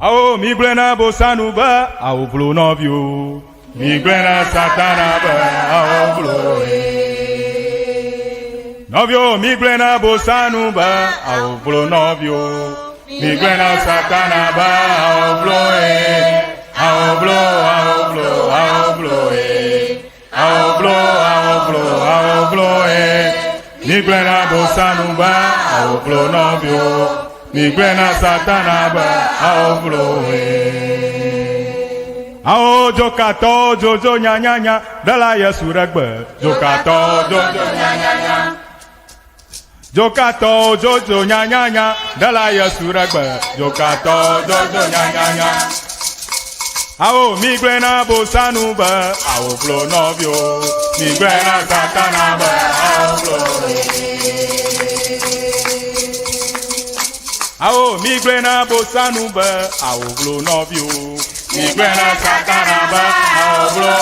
Awo migblɔe na Bosanu be awo vlo nɔviwo. Migblɔe na Satana be awo vlo nɔviwo. Migblɔe na Bosanu be awo vlo nɔviwo. Migblɔe na Satana be awo vlo awo vlo awo vlo awo vlo awo vlo awo vlo awo vlo Migblɔe na Bosanu be awo vlo nɔviwo. Migblɔe na Satana be awo vlo Awo dzokatɔwo dzodzo nyanyanya ɖela Yesu ɖe gbe. Dzokatɔwo dzodzo nyanyanya. Dzokatɔwo dzodzo nyanyanya ɖela Yesu ɖe gbe. Dzokatɔwo dzodzo nyanyanya. Awo migblɔe na Bosanu be awo vlo nɔviwo. Migblɔe na Satana be awo vlo. Awo migblɔe na Bosanu be awo vlo nɔviwo. Migblɔe na Satana be awo vlo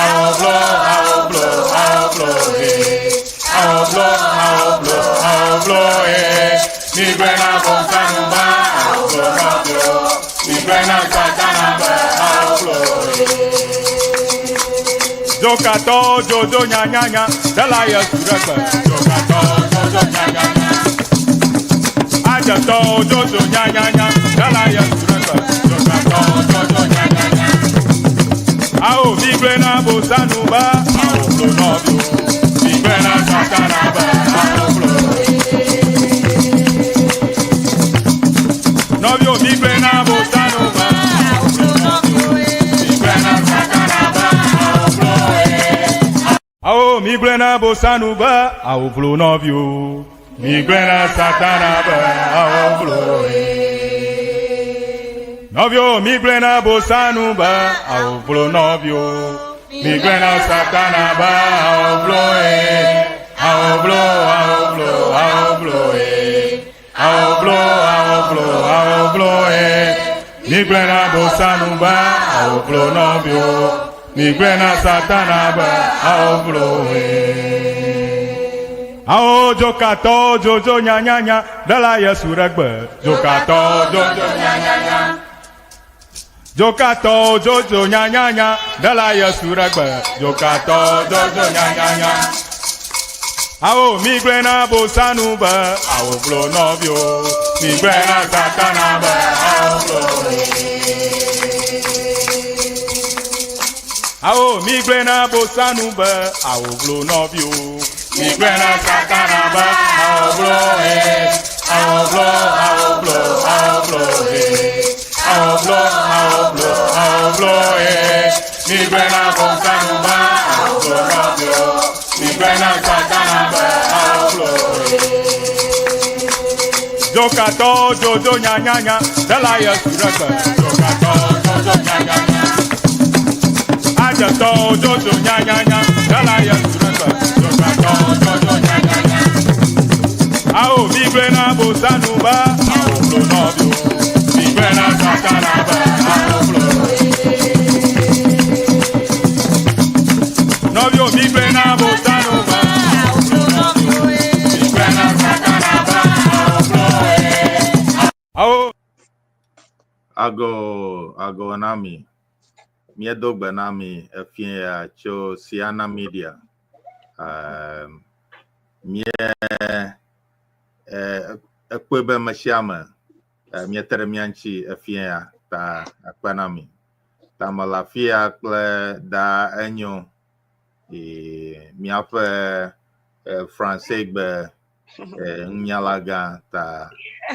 awo vlo awo vlo awo vlo awo vlo awo vlo awo vlo Migblɔe na Bosanu be awo vlo nɔviwo. Migblɔe na Satana be awo vlo. Dzokatɔwo dzodzo nyanyanya ɖela Yesu ɖe gbe. Dzokatɔwo dzodzo nyanyanya. Adzetɔwo dzodzo nyanyanya ɖela Yesu ɖe gbe. Dzokatɔwo dzodzo nyanyanya. Awo migblɔe na Bosanu be awo vlo nɔviwo. Migblɔe na Satana be awo vlo. Nɔviwo migblɔe na Bosanu be awo vlo nɔviwo. Migblɔe na Satana be awo vlo. Awo migblɔe na Bosanu be awo vlo nɔviwo. Migblɔe na Satana be awo vlo. Nɔviwo migblɔe na Bosanu be awo vlo nɔviwo. Migblɔe na Satana be awo vlo awo vlo awo vlo awo vlo awo vlo awo vlo awo vlo Migblɔe na Bosanu be awo vlo nɔviwo. Migblɔe na Satana be awo vlo Awo dzokatɔwo dzodzo nyanyanya ɖela Yesu ɖe gbe. Dzokatɔwo dzodzo nyanyanya. Dzokatɔwo dzodzo nyanyanya ɖela Yesu ɖe gbe. Dzokatɔwo dzodzo nyanyanya. Awo migblɔe na Bosanu be awo vlo nɔviwo. Migblɔe na Satana be awo vlo. Awo migblɔe na Bosanu be awo vlo nɔviwo. Migblɔe na Satana be awo vlo awo vlo awo vlo awo vlo awo vlo awo vlo awo vlo Migblɔe na Bosanu be awo vlo nɔviwo. Migblɔe na Satana be awo vlo. Dzokatɔwo dzodzo nyanyanya ɖela Yesu ɖe gbe. Dzokatɔwo dzodzo nyanyanya. Adzetɔwo dzodzo nyanyanya ɖela Yesu ɖe gbe. Dzokatɔwo dzodzo nyanyanya. Awo migblɔe na Bosanu be awo vlo nɔviwo. Migblɔe na Satana be awo vlo. Nɔviwo migblɔe na Bosanu be awo vlo nɔviwo. Migblɔe na Satana be awo vlo. Awo. Ago, ago na mi. Míedo gbe na mi efie ya tso Siana Media. Um, mie eh, ekpɔe be me sia ame eh, míete ɖe mía ŋuti efie ya ta akpe na mi. Ta mele afia kple da enyo e, míaƒe eh, Fransegbe eh, nunyalagã ta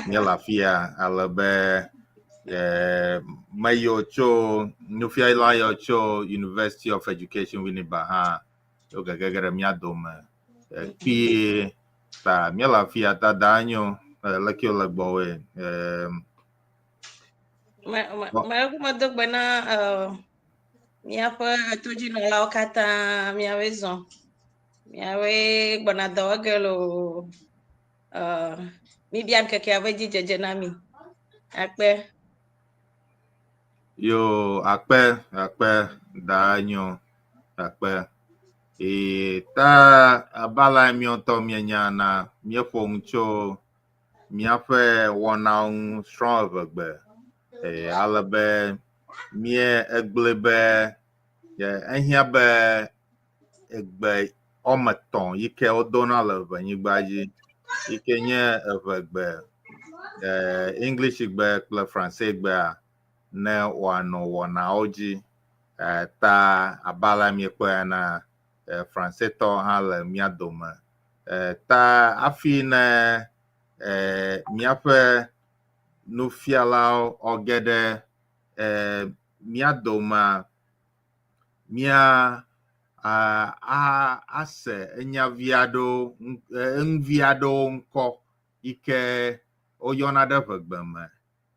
míele afia ale be eh, meyiwo tso nufiala yiwo tso University of Education Winneba hã wo gegege ɖe mía dome eh, kpuie ta míele afia ta da enyo eh, leke wole gbɔwòe eh, Me, me, me, medo gbe na uh, míaƒe todzinɔlawo katã míawoe zɔ. Míawoe gbɔna dɔ wɔ ge loo. Uh, míbia ŋkekea ƒe dzidzedze na mi. Akpe. Yo, akpe, akpe, da enyo, akpe. E, ta abala míawo míenya na míeƒo nu tso míaƒe wɔnawo ŋu srɔ̃ eʋegbe. Ale be mie egblɔe be ehiã be egbe woame etɔ̃ yi ke wodona le ʋenyigba dzi yi ke nye eʋegbe, English gbe kple Français gbea ne wòanɔ wɔnawo dzi. Ta abe ale miekpɔe ena, Françaistɔ hã le mía dome. Ta hafi ne míaƒe nufialawo woage ɖe mía domea, mía ase enya vi aɖewo, enu vi aɖewo ŋkɔ yi ke woyɔna ɖe ʋegbe me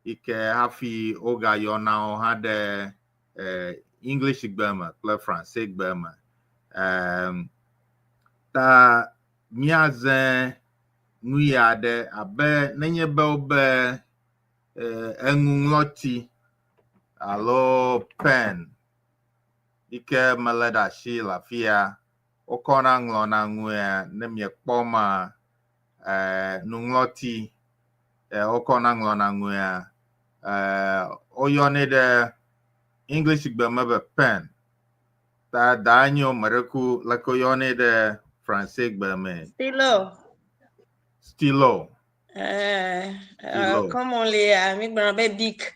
yi ke hafi wogayɔna wo hã ɖe English gbe me kple Français gbe me. Ta míaze nu ya ɖe abe nenye be wobe enuŋlɔti alo pen yi ke melé ɖe asi le afi ya, wokɔna ŋlɔna nue ne miekpɔ ma, nuŋlɔti wokɔna ŋlɔna nuea, woyɔnɛ ɖe English gbe me be pen. Ta da nyo meɖeku leke woyɔnɛ ɖe Français gbe me. Stylo. Stylo. Stylo. Commonly, mi gblɔna be bic.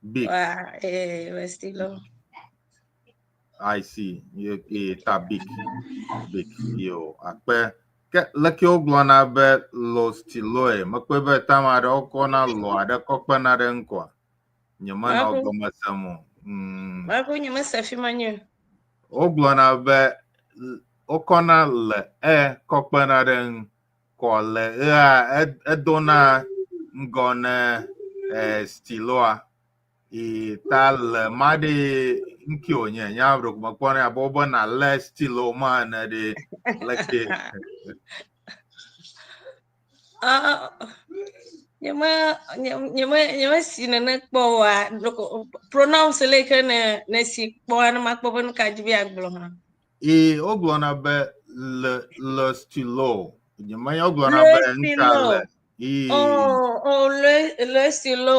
Bic. Ouais, stylo. I see. Ye, ye ta bic. Bic. Yo, akpe. Ke leke wogblɔna be lo styloe. Mekpɔe be tame aɖe wokɔna lo aɖe kɔ kpena ɖe ŋkɔa. Nyemenɔ gɔme sem o. Maku nye mese fi ma nyuie. Wogblɔna be wokɔna le e kɔ kpena ɖe ŋu. Kɔ le ea edona ŋgɔ ne styloa. Yi ta le ma ɖe ŋki wònye. Nya ɖeko mekpɔnɛ abe wobe nalé stylo ma ene ɖe leke. Nye me si nene kpɔ oa, ɖeko pronounce le ke ne si kpɔa ne makpɔ be nu ka dzi be yeagblɔ hã. Ee, wogblɔna be le stylo. Nyemenya wogblɔna Le be ŋka stylo. le. Ee. Oh, le stylo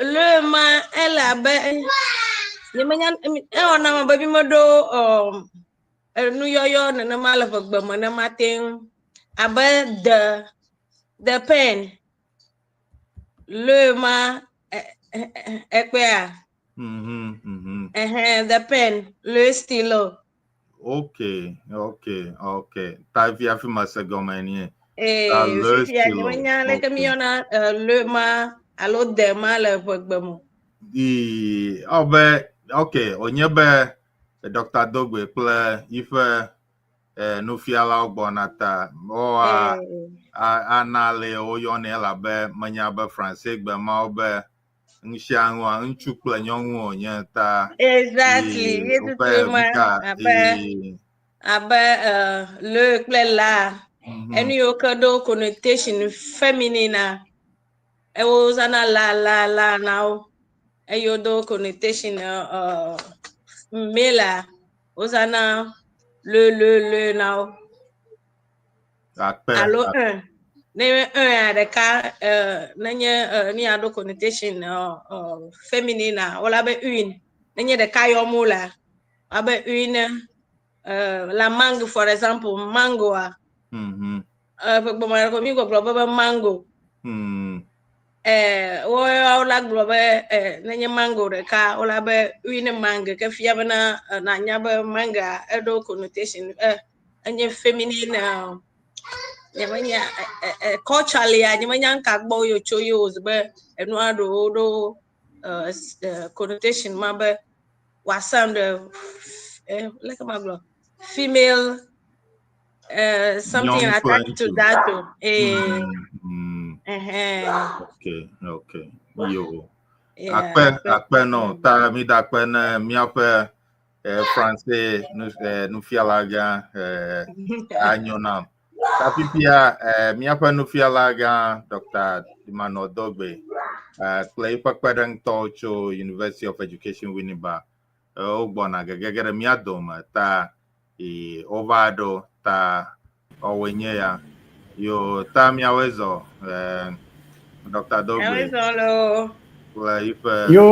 le ma ele abe nyemenya ewɔna me be mi meɖo nuyɔyɔ nenema le ʋegbe me ne mate ŋu abe the pen le ma ekpea. Ɛhɛn, the pen, le stylo. Ok. Ta fi hafi mese gɔme nie. Ee, Ta le fifia stylo. nyemenya leke míyɔna le ma alo de ma le ʋegbe me. Ee, ɔbe ok, wònye be Dr. Dogbe kple yiƒe nufialawo gbɔna ta woa ana le woyɔnɛ elabe menya be Français gbe mawo be ŋusianua ŋutsu kple nyɔnu wònye ta. Exactly. Ee, Ye woƒe tutu ma ŋka, abe abe le kple la. Enu yiwo ke ɖo connotation feminine na ewo zãna la la la na wo. Eye wodo connotation male a wozãna le le le na wo. Akpe. Alo un. Ne un ya ɖeka nenye ne ya ɖo connotation feminine na wola be une. Nenye ɖeka yɔm wolea, abe une la mangue, for example, mangoa. Ƒe gbɔme ko mi gbɔgblɔ be mango. Wo wola gblɔ be nenye mango ɖeka wola be une mangue ke fia bena nanya be manga eɖo connotation enye feminine nyemenya culturally nyemenya ŋka gbɔ yo tso yo be enua ɖewo ɖo connotation ma be wòa sound leke magblɔ female something Nyɔnu kple attached to ŋutsu. that o. Ok. Yo. Yeah, Akpe, akpe nɔ Mm. ta mi da akpe ne míaƒe Français nufiala gã anyo nam. Ta fifia míaƒe nufiala gã Dr. Emmanuel Dogbe kple eƒe kpeɖeŋutɔwo tso University of Education Winneba wogbɔna gegege ɖe mía dome ta wova ɖo ta wɔwoe nye ya. Yo ta miawoe zɔ eh, Dr. Dogbe Miawoe zɔ loo. kple yiƒe Yo,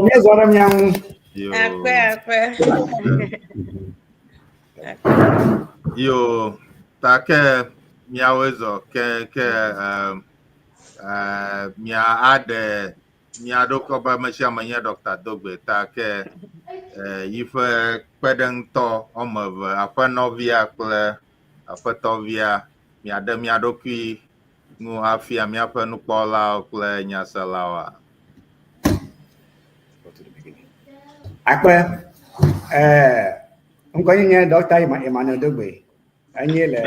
míezɔ ɖe mia ŋu. yo Akpe akpe. Yo ta ke miawoe zɔ ke ke eh, eh, mia aɖe mia ɖokɔ be ame sia ame nye Dr. Dogbe ta ke eh, yiƒe kpeɖeŋutɔ woame eve aƒenɔvia kple aƒetɔvia miaɖe mia ɖokui nu afia míaƒe nukpɔlawo kple nyaselawoa. Go to the beginning. Akpe, ŋkɔnye nye Dr. Emmanuel Dogbe. Enye le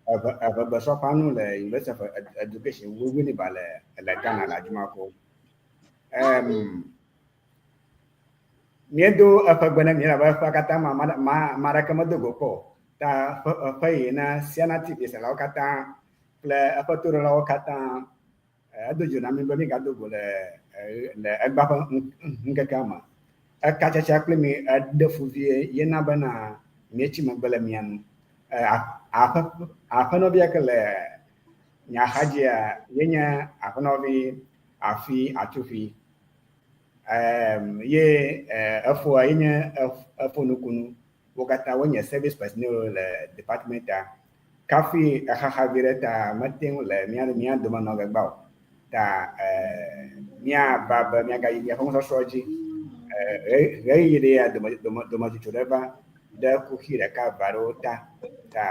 eʋegbesrɔ̃ƒea nu le University of Education Winneba le Ghana le Ajumako. Míedo eƒe gbe ne mi elabe eƒea katã ma ame aɖeke medo go kpɔ o. Ta ƒe yi na Siana TV selawo katã kple eƒe toɖolawo katã edo dzidzɔ na mi be mígado go le egbea ƒe ŋkekea me. Ekatsatsa kple mi eɖe fu vie ye na bena míetsi megbe le mia nu. Aƒenɔvia ke le nye axadzia ye nye aƒenɔvi Afi Atsufi. Ye efoa ye nye efo nukunu. Wo katã wonye service personnel le department-a. Kafi exaxa vi ɖe ta mete ŋu le mía dome nɔ ge gbã o. Ta míava be míagayi míaƒe nusɔsrɔ̃ dzi. Ɣeyiɣi ɖe ya dometsotso ɖe va ɖe kuxi ɖeka eve aɖewo ta. Ta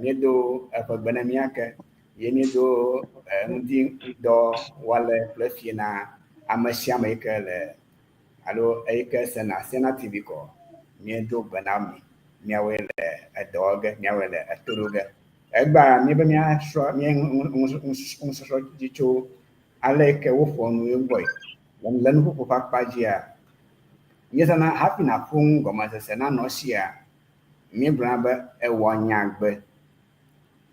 míedo eƒe gbe na mía ke ye míedo ŋdi dɔ wɔle kple fie na ame sia ame yi ke le alo eyi ke sena Siana TV kɔ. Míedo gbe na mi. Míawoe le edɔ wɔ ge, míawoe le eto ɖo ge. Egbea míebe míasrɔ̃ mía nusɔsrɔ̃ dzi tso ale yi ke woƒoa nu gbɔe. Le nuƒoƒo ƒe akpa dzia, míezãna hafi nàƒo nu gɔmesese nanɔ esia, míegblɔna be ewɔ nyagbe.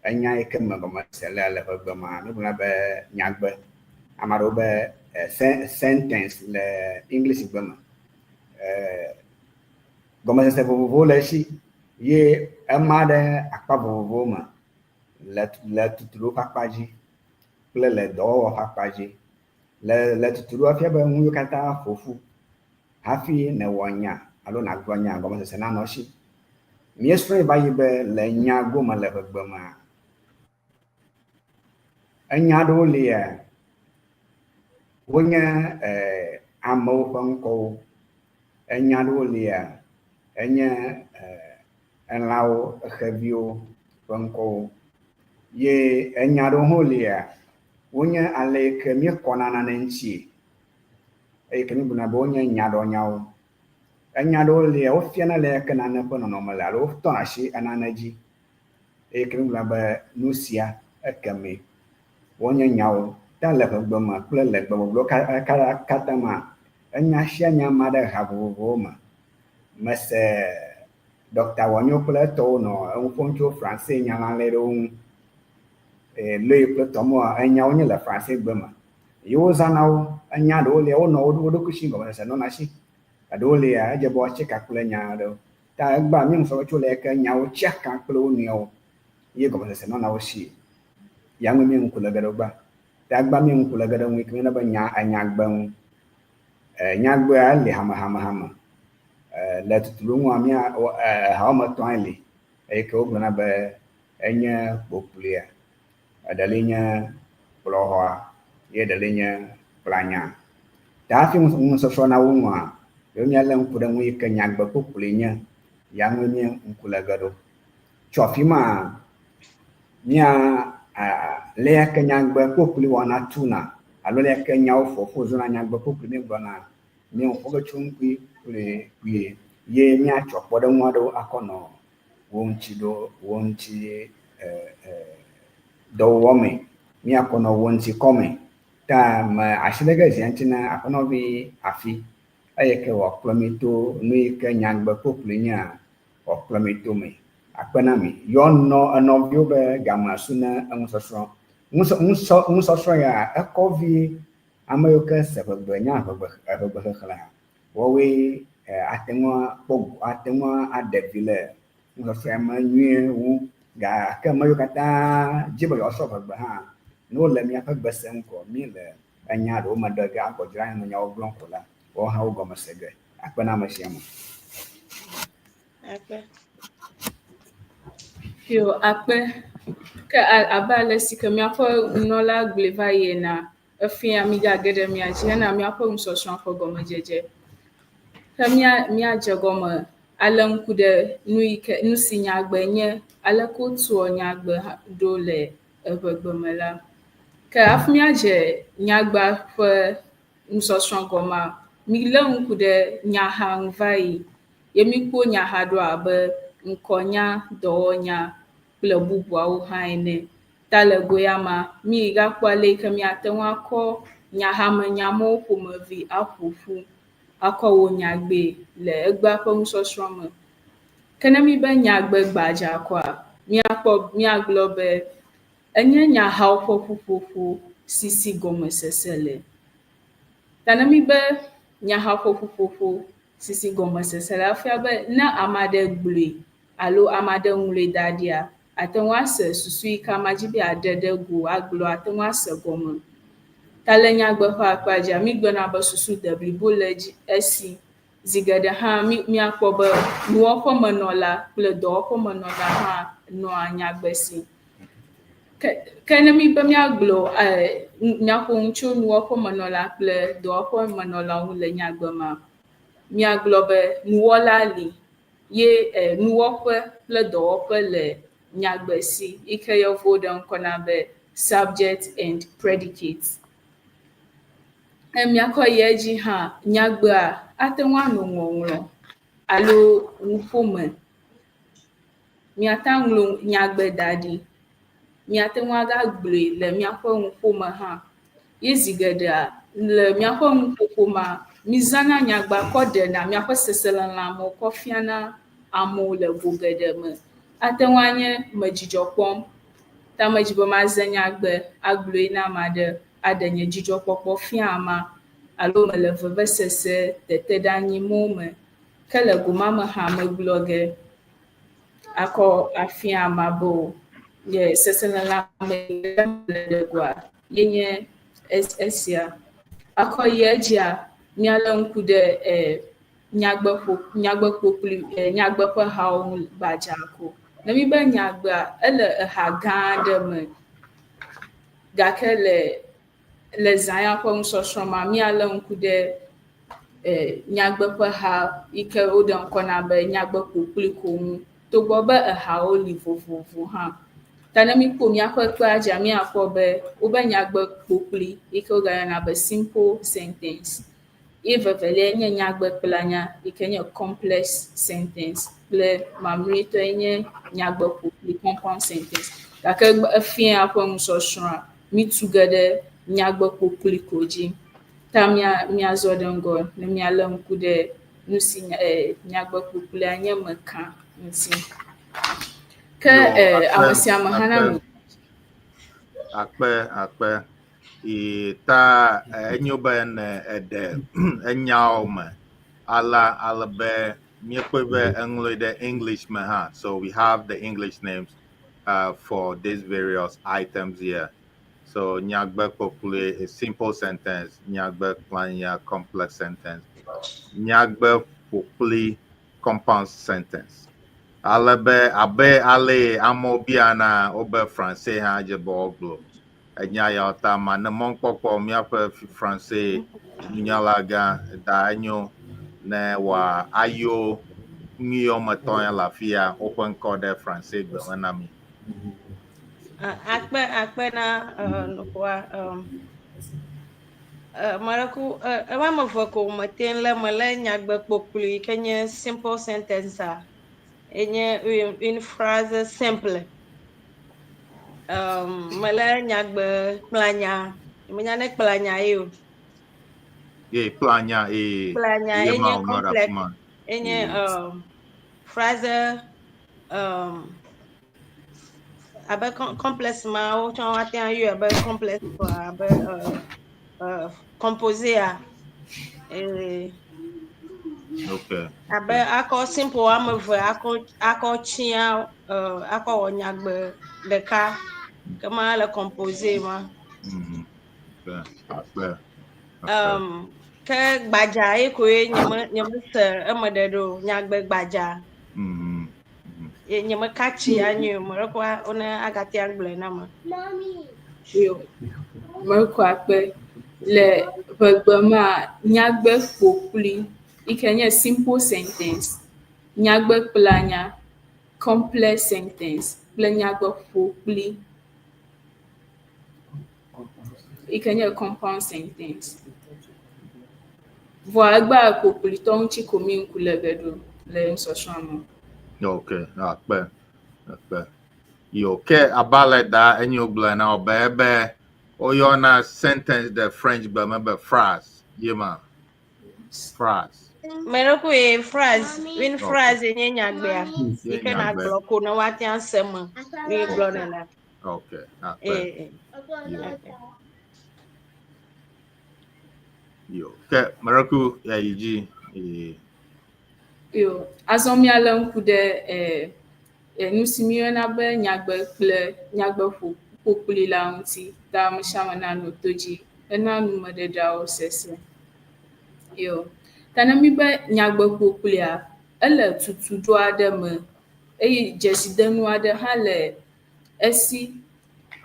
Enya yi ke me gɔmesese le le ʋegbe mea, míegblɔna be nyagbe. Ame aɖewo be sentence le English gbe me. Gɔmesese vovovowo le esi ye ema ɖe akpa vovovowo me le tutuɖo ƒe akpa dzi kple le dɔwɔwɔ ƒe akpa dzi. Le tutuɖoa fia be nu yiwo katã ƒo ƒu hafi nèwɔ nya alo nàgblɔ nya gɔmesese nanɔ esi. Míesrɔ̃e va yi be le nya gome le ʋegbe mea, enya aɖewo lia wonye amewo ƒe ŋkɔwo. Enya aɖewo lia enye elãwo, xeviwo ƒe ŋkɔwo. Ye enya aɖewo hã lia wonye ale yi ke míekɔna nane ŋutie eye ke míegblɔna be wonye nyaɖɔnyawo. Enya aɖewo lia wofiana le ke nane ƒe nɔnɔme le alo wotɔna asi enane dzi eye ke míegblɔna be nu sia ekemɛ. Wonye nyawo. Ta le ʋegbe me kple le gbegbɔgblɔwo katã mea, enya sia nya ma ɖe ha vovovowo me. Mese Dr. Wɔnyo kple etɔwo nɔ enu ƒom tso Franse nyalalɛ ɖewo ŋu. Loyi kple Tɔmɔa enyawo nye le Franse gbe me. Ye wozãna wo. Enya ɖewo lia wonɔ wo ɖokui si gɔmesese nɔna esi. Eɖewo lia edze be woatsi ka kple nya aɖewo. Ta egbea míenɔ srɔ̃m tso le ke nyawo tsia ka kple wo nɔewo ye gɔmesese nɔna wo si. Ya ŋue míe ŋku le ge ɖo gbã. Ta egbea míe ŋku le ge ɖe ŋu yi ke míeyɔna be nya enyagbe ŋu. Nyagbea eli hamehamehame. Le tutuɖo ŋua mía eha woame etɔ̃e li eye ke wogblɔna be enye kpokploea, eɖewoe nye kplɔxɔa ye ɖewoe nye kplanya. Ta hafi nusɔsrɔ̃ na wo ŋua, ye míalé ŋku ɖe nu yi ke nyagbe kpokploe nye ya ŋue míe ŋku le ge ɖo. Tso afi ma mía le ya ke nyagbe kpokploe wɔna tuna alo le ya ke nyawo ƒoƒu zuna nyagbe kpokploe míegblɔna míe ƒo ge tso ŋkui kple kpuie ye míatsɔ kpɔɖeŋu aɖewo akɔ nɔ wo ŋuti ɖo wo ŋuti dɔwɔwɔ me. Míakɔ nɔ wo ŋuti kɔme. Ta me asi ɖe ge zia ŋuti na aƒenɔvi Afi eye ke wòakplɔ mi to nu yi ke nyagbe kpokploe nyea wòakplɔ mi to me. Akpe na mi. Yɔ nɔ enɔviwo be gamea su ne enusɔsrɔ̃. Nusɔsrɔ̃ ya ekɔ vie. Ame yiwo ke se ʋegbe nya ʋegbe xexlẽa, woawoe ate ŋu akpɔ ate ŋu aɖe vi le nusɔsrɔ̃a me nyuie wu. Gake ame yiwo katã di be yewoasrɔ̃ ʋegbe hã, ne wole míaƒe gbe sem ko míele enya ɖewo me ɖe ge akɔ dzra nɔ nyawo gblɔm ko la, woawo hã wo gɔme se ge. Akpe na ame sia ame. Akpe. Yo, akpe. Ke abe ale si ke míaƒe nunɔla gblɔe va yi enea, efia migage ɖe mía dzi hena míaƒe nusɔsrɔ̃a ƒe gɔmedzedze. Ke mía míadze gɔme alé ŋku ɖe nu yi ke nu si nyagbe nye, aleke wotua nyagbe ɖo le eʋegbe me la. Ke hafi míadze nyagbea ƒe nusɔsrɔ̃ gɔmea, milé ŋku ɖe nyaha ŋu va yi ye míkpɔ nyaha ɖo abe ŋkɔnya, dɔwɔnya kple bubuawo hã ene. Ta le go ya mea, mígakpɔ ale yi ke míate ŋu akɔ nyahamenyamewo ƒomevi aƒo ƒu akɔ wɔ nyagbee le egbea ƒe nusɔsrɔ̃ me. Ke ne míbe nyagbe gbadza koa, míakpɔ míagblɔ be enye nyahawo ƒe ƒuƒoƒo si si gɔmesese le. Ta ne míbe nyahawo ƒe ƒuƒoƒo si si gɔmesese le, efia be ne ame aɖe gblɔe alo ame aɖe ŋlɔe da ɖia, ate ŋu ase susu yi ke amea dzi be yeaɖe ɖe go agblɔ, ate ŋu ase gɔme. Ta le nyagbe ƒe akpa dzia, mígblɔna be susu deblibo le edzi esi. Zi geɖe hã mí míakpɔ be nuwɔƒemenɔla kple dɔwɔƒemenɔla hã nɔa nyagbe si. Ke ke ne míbe míagblɔ e míaƒo nu tso nuwɔƒemenɔla kple dɔwɔƒemenɔla ŋu le nyagbe mea, míagblɔ be nuwɔla li ye e nuwɔƒe kple dɔwɔƒe le nyagbe si yi ke yevuwo ɖe ŋkɔ na be subject and predicate. Ne míakɔ yi edzi hã, nyagbea ate ŋu anɔ ŋɔŋlɔ alo nuƒo me. Míate ŋu aŋlɔ nyagbe da ɖi. Míate ŋu agagblɔe le míaƒe nuƒo me hã. Ye zi geɖea, le míaƒe nuƒoƒo mea, mízãna nyagbea kɔ ɖena míaƒe seselelãmewo kɔ fiana amewo le go geɖe me. Ate ŋu anye me dzidzɔ kpɔm, ta medzi be maze nyagbe agblɔe na ame aɖe aɖe nye dzidzɔkpɔkpɔ fia amea alo mele vevesese teteɖeanyi mɔwo me. Ke le go ma me hã megblɔ ge akɔ afia amea be o nye seselelãme le ɖe goa ye nye esia. Akɔ yi edzia, míalé ŋku ɖe e nyagbe ƒo nyagbe kpokploe e nyagbe ƒe hawo ŋu gbadzaa ko. Ne míbe nyagbea, ele eha gã aɖe me gake le le zã ya ƒe nusɔsrɔ̃ mea, míalé ŋku ɖe e nyagbe ƒe ha yi ke woɖe ŋkɔ na be nyagbe kpokploe ko ŋu togbɔ be ehawo li vovovo hã. Ta ne míkpɔ míaƒe kpea dzia, míakpɔ be wobe nyagbe kpokploe yi ke wogayɔna be simple sentence. Ye vevelia nye nyagbe kplanya yi ke nye complex sentence kple mamlɛtɔe nye nyagbe ƒokpli compound sentence. Gake efia ƒe nusɔsrɔ̃a, mítu ge ɖe nyagbe kpokploe ko dzi. Ta mía míazɔ ɖe ŋgɔ ne míalé ŋku ɖe nu si e nyagbe kpokploea nye me kã ŋuti. Ke Yo, e akpe, ame sia ame hã akpe, nanɔ akpe, akpe. Yi ta enyo be ne eɖe enyawo me ala ale be míekpɔe be eŋlɔe ɖe English me hã. So we have the English names for these various items here. So nyagbe kpokploe a simple sentence, nyagbe kplanya complex sentence, nyagbe ƒokpli compound sentence. Ale be abe ale amewo biana wobe Français hã dze be woagblɔ. Enya yawo ta ma ne mɔkpɔkpɔ míaƒe Français nunyalagã da enyo ne wòa ayo nu yiwo me tɔ ya le afi ya woƒe ŋkɔ ɖe Français gbe me na mi. Akpe akpe na nuƒoa. Meɖeku ema ame eve ko mete ŋu le me le nyagbe kpokploe yi ke nye simple sentence a enye une phrase simple. Mele nyagbe kplanya, menya ne kplanya ye o. Ye kplanya ye Kplanya ye ma enye wòŋlɔ ɖe complex afi ma. enye Ye. Phrase abe complex ma wotsɔ woate ŋu ayɔe abe complex kɔa abe composé a Okay. Abe akɔ simple woame eve akɔ akɔ tsia. akɔ wɔ nyagbe ɖeka ke ma le composé ma. Akpe. Ke gbadza ye koe nye me nye me se eme ɖe ɖo nyagbe gbadza. Ye nye me katsi anyi o me ɖe koa wone agate agblɔe na me. Yo, mekɔ akpe le ʋegbe ma nyagbe ƒokpli yi ke nye simple sentence, nyagbe kplanya, complex sentence kple nyagbe ƒokpli yi ke nye compound sentence. Vɔa egbea ƒokplitɔ ŋuti ko mi ŋku le ge ɖo le nusɔsrɔ̃a me. Ok, akpe, akpe. Yo, ke abe da enyo gblɔ na wo be ebe woyɔna sentence ɖe French gbe me be phrase, ye ma. Phrase. Me ɖe koe phrase, une phrase nye nyagbea yi ke nagblɔ ko ne woate ase me mi gblɔ nene. Ok, akpe. Yo. Yo, ke mereku ya yi dzi. Ye. Yo, azɔ míalé ŋku ɖe eh, nu si míeyɔna be nyagbe kple nyagbe ƒo ƒokpli la ŋuti ta ame sia ame nanɔ to dzi hena numeɖeɖeawo sese. Yo, ta ne mi be nyagbe ƒokplia, ele tutuɖo aɖe me eye dzesidenu aɖe hã le esi.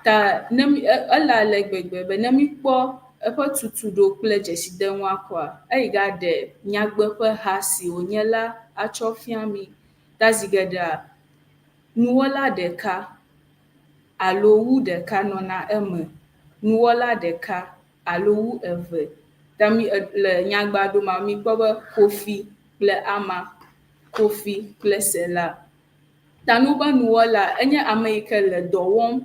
Ta ne mi ele ale gbegbe be ne mikpɔ eƒe tutuɖo kple dzesidenua koa, eyi gaɖe nyagbe ƒe ha si wònye la atsɔ fia mi. Ta zi geɖea, nuwɔla ɖeka alo wu ɖeka nɔna eme. Nuwɔla ɖeka alo wu eve. Ta mi le nyagbe aɖewo mea, mikpɔ be Kofi kple Ama, Kofi kple Sela. Ta nu be nuwɔla enye ame yi ke le dɔ wɔm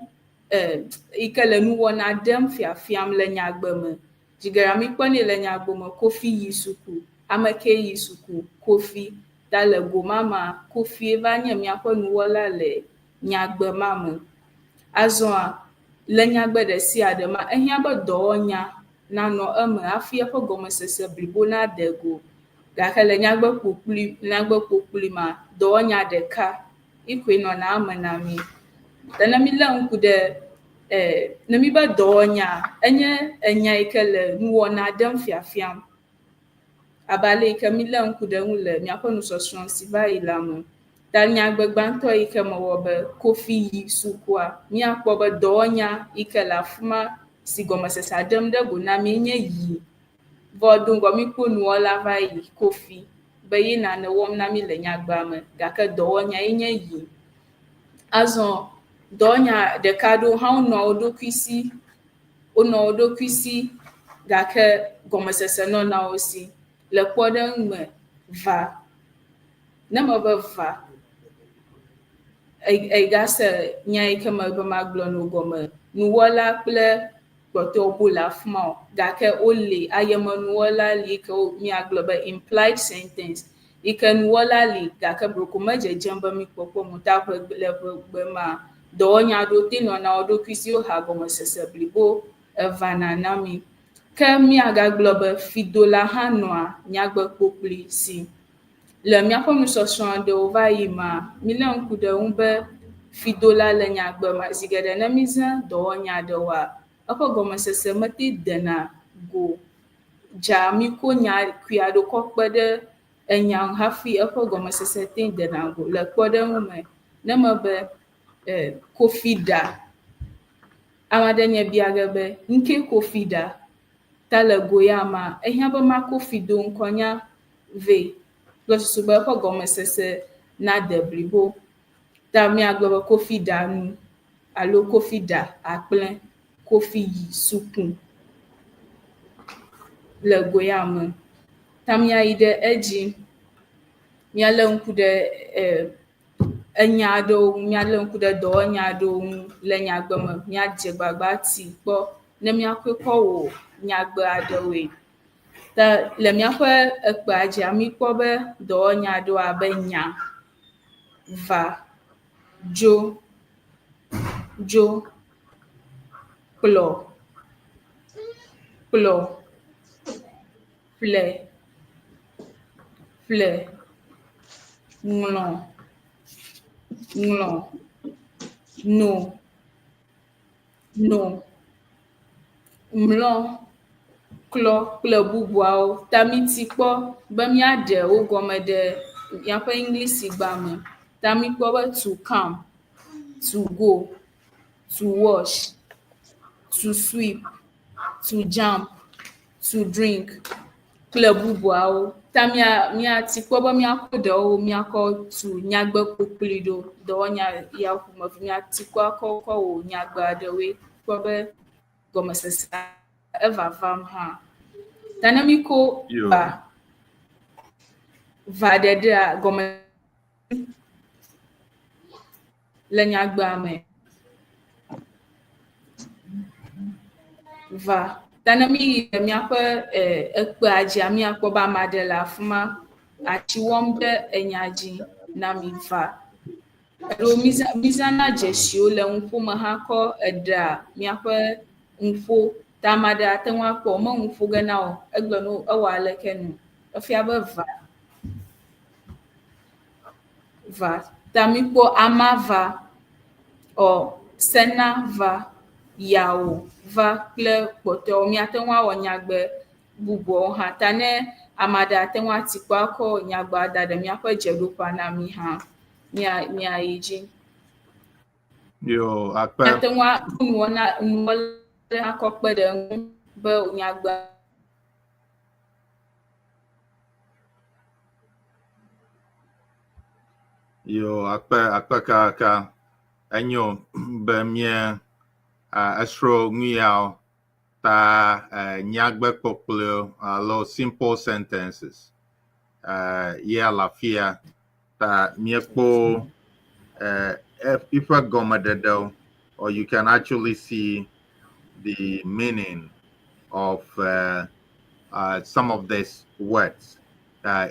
yi ke le nuwɔna ɖem fiafiam le nyagbe me. Zi geɖea mikpɔnɛ le nyagbe me Kofi yi suku. Ame ke yi suku? Kofi. Ta le go ma mea, Kofie va nye míaƒe nuwɔla le nyagbe ma me. Azɔa, le nyagbe ɖe sia ɖe ma, ehiã be dɔwɔnya nanɔ eme hafi eƒe gɔmesese blibo nade go. Gake le nyagbe ƒokpli nyagbe ƒokpli ma, dɔwɔnya ɖeka yi koe nɔna eme na mí. Ta ne mílé ŋku ɖe ne mi be dɔwɔnya enye enya yi ke le nuwɔna ɖem fiafiam abe ale yi ke mílé ŋku ɖe eŋu le míaƒe nusɔsrɔ̃ si va yi la me. Ta nyagbe gbãtɔ yi ke mewɔ be Kofi yi sukua, míakpɔ be dɔwɔnya yi ke le afi ma si gɔmesesea ɖem ɖe go na mí nye yi. Vɔ do ŋgɔ míkpɔ nuwɔla va yi Kofi be ye nane wɔm na mí le nyagbea me gake dɔwɔnya ye nye yi. Azɔ dɔwɔnya ɖeka aɖewo hã wonɔa wo ɖokui si wonɔ wo ɖokui si gake gɔmesese nɔna wo si. Le kpɔɖeŋu me, va. Ne mebe va, egase nya yi ke mebe magblɔ no gɔme. Nuwɔla kple kpɔtɔewo bo le afi ma o gake wole ayemenuwɔla li yi ke míagblɔ be implied sentence yi ke nuwɔla li gake broko medzedzem be míkpɔkpɔ mo ta ʋe le ʋegbe ma dɔwɔnya aɖewo te nɔna wo ɖokui si woha gɔmesese blibo evana na mí. Ke míagagblɔ be fidola hã nɔa nyagbe kpokpli si. Le míaƒe nusɔsrɔ̃ aɖewo va yi mea, mílé ŋku ɖe eŋu be fidola le nyagbe ma zi geɖe ne mízã dɔwɔnya aɖewoa, eƒe gɔmesese mete dena go dza míko nya kui aɖewo kɔ kpe ɖe enya ŋu hafi eƒe gɔmesese te dena go. Le kpɔɖeŋu me, ne mebe Kofi ɖa, ame aɖe nye bia ge be ŋkee Kofi ɖa? Ta le go ya mea, ehiã be mako fi do ŋkɔ nya vɛ kple susu be eƒe gɔmesese nade blibo. Ta míagblɔ be Kofi ɖa nu alo Kofi ɖa akplẽ, Kofi yi suku le go ya me. Ta míayi ɖe edzi, míalé ŋku ɖe enya aɖewo ŋu, míalé ŋku ɖe dɔwɔnya aɖewo ŋu le nyagbe me. Míadze gbagba ati kpɔ ne míakɔe kɔ wɔ nyagbe aɖewoe. Ta le míaƒe ekpea dzia, míkpɔ be dɔwɔnya aɖewo abe nya, va, dzo, dzo, kplɔ, kplɔ, ƒle, ƒle, ŋlɔ. Ŋlɔ, no, no, mlɔ, klɔ kple bubuawo. Ta miti kpɔ be míaɖe wo gɔme ɖe míaƒe Eŋlisigba me. Ta míkpɔ be to come, to go, to wash, to sweep, to jump, to drink kple bubuawo. Ta mía míati kpɔ be míakɔ ɖewo míakɔ tu nyagbe kpokploe ɖo. Dɔwɔnya ya ƒomevi míati kpɔ akɔ kɔ wɔ nyagbe aɖewoe kpɔ be gɔmesese evavam hã. Ta ne míko Yo. va va ɖeɖea gɔme le nyagbea me. Va. Ta ne míyi ɖe míaƒe ekpea dzia, míakpɔ be ame aɖe le afi ma atsi wɔm ɖe enya dzi na mi va. Alo mízãna dzesiwo le nuƒo me hã kɔ eɖea míaƒe nuƒo. Ta ame aɖe ate ŋu akpɔ me nu ƒo ge na wò. Egblɔ ne wò ewɔ aleke nu. Efia be va. Va. Ta míkpɔ ama va or sena va, yawo va kple kpɔtɔewo. Míate ŋu awɔ nyagbe bubuawo hã. Ta ne ame aɖe ate ŋu ati kpɔ akɔ nyagbea da ɖe míaƒe dzeɖoƒea na mí hã, mía míayi dzi. Yo, akpe. Míate ŋu akɔ nuwɔna nuwɔla akɔ kpe ɖe eŋu be nyagbea Yo, akpe, akpe kaka. Enyo be mía esrɔ̃ nu yawo ta nyagbe kpɔkplɔewo alo simple sentences ye le afia ta míekpɔ eƒe gɔmeɖeɖewo or you can actually see the meaning of some of these words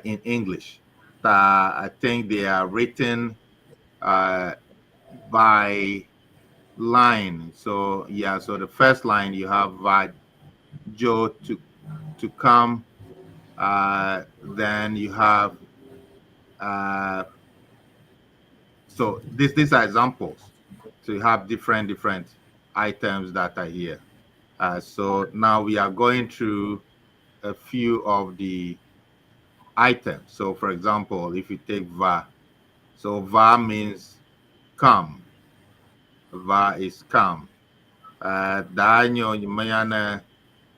in English. I think they are written by line. So yeah, so the first line you have va dzo to come. Then you have so these are examples. So you have different items that are here. So now we are going through a few of the items. So for example, if you take va, so va means come. Va is come. Danyo mayana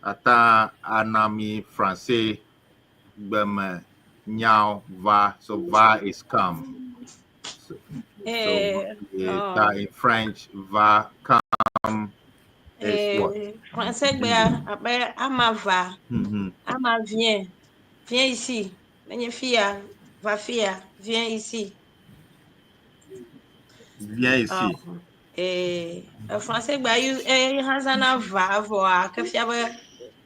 ata anami français gbeme nyao va. So va is come. So, Oh. in French, va come is what? Français gbea abe ama va, ama viens, viens ici. Nenye fia, va fia, viens ici. Viens ici. Oh. Français gbea use hã zãna va vɔa ke fia be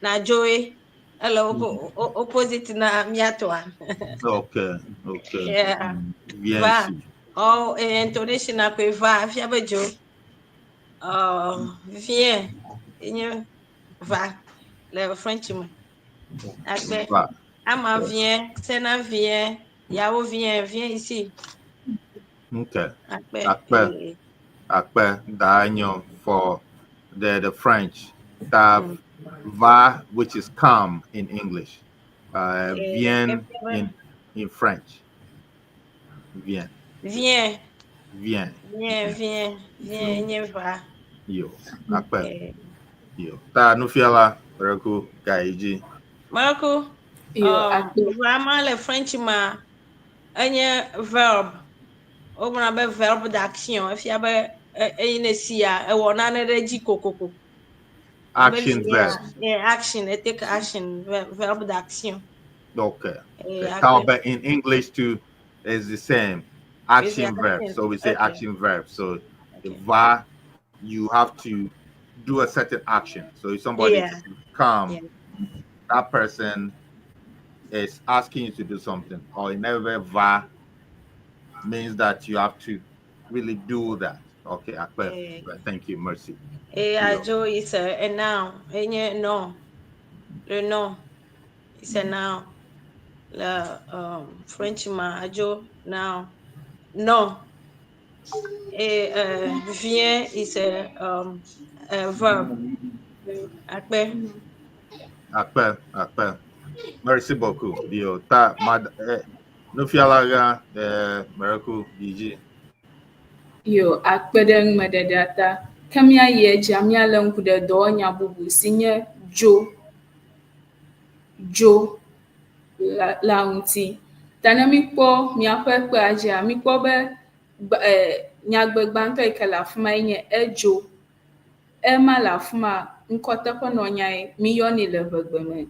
nadzoe. Ele opposite na mía tɔa. Okay. Yeah. Viens Va. ici. Oh, intonation na koe va fia be dzo. Oh, viens. Enye va le French me. Akpe. Va. Ama viens, Sena viens, Yao viens, viens ici. Okay. Akpe. Akpe. Akpe Danyo for the French. Ta va, which is come in English. Viens in French. Viens. Viens. Viens. Viens, viens, viens, nye va. Yo. Akpe. Yo. Ta nufiala reku gaiji. Marco. Yo, akpe. Vraiment le French ma enye verb. Wogblɔna be verbe d'action. Efia be eyi ne sia ewɔ nane ɖe dzi kokoko. Action verb. Yeah, action. It take action. Verbe d'action. Okay. But in English too is the same. Action verb. So we say action verb. So the va, you have to do a certain action. So if somebody come, that person is asking you to do something, or in every va means that you have to really do that. Okay, Akpe. Thank you, Mercy. Ajo is a noun. No, le nom. It's a noun. Le French ma ajo noun. No. Et vient is a verb. Akpe. Akpe, akpe. Merci beaucoup. Bio ta mad nufiala gã mereku yidzi. Yo, akpe ɖe numeɖeɖea ta. Ke míayi edzia, míalé ŋku ɖe dɔwɔnya bubu si nye dzo. Dzo la ŋuti. Ta ne míkpɔ míaƒe kpea dzia, míkpɔ be nyagbe gbãtɔ yi ke le afi ma ye nye edzo. Ema le afi ma ŋkɔteƒenɔnyae míyɔnɛ le ʋegbe me.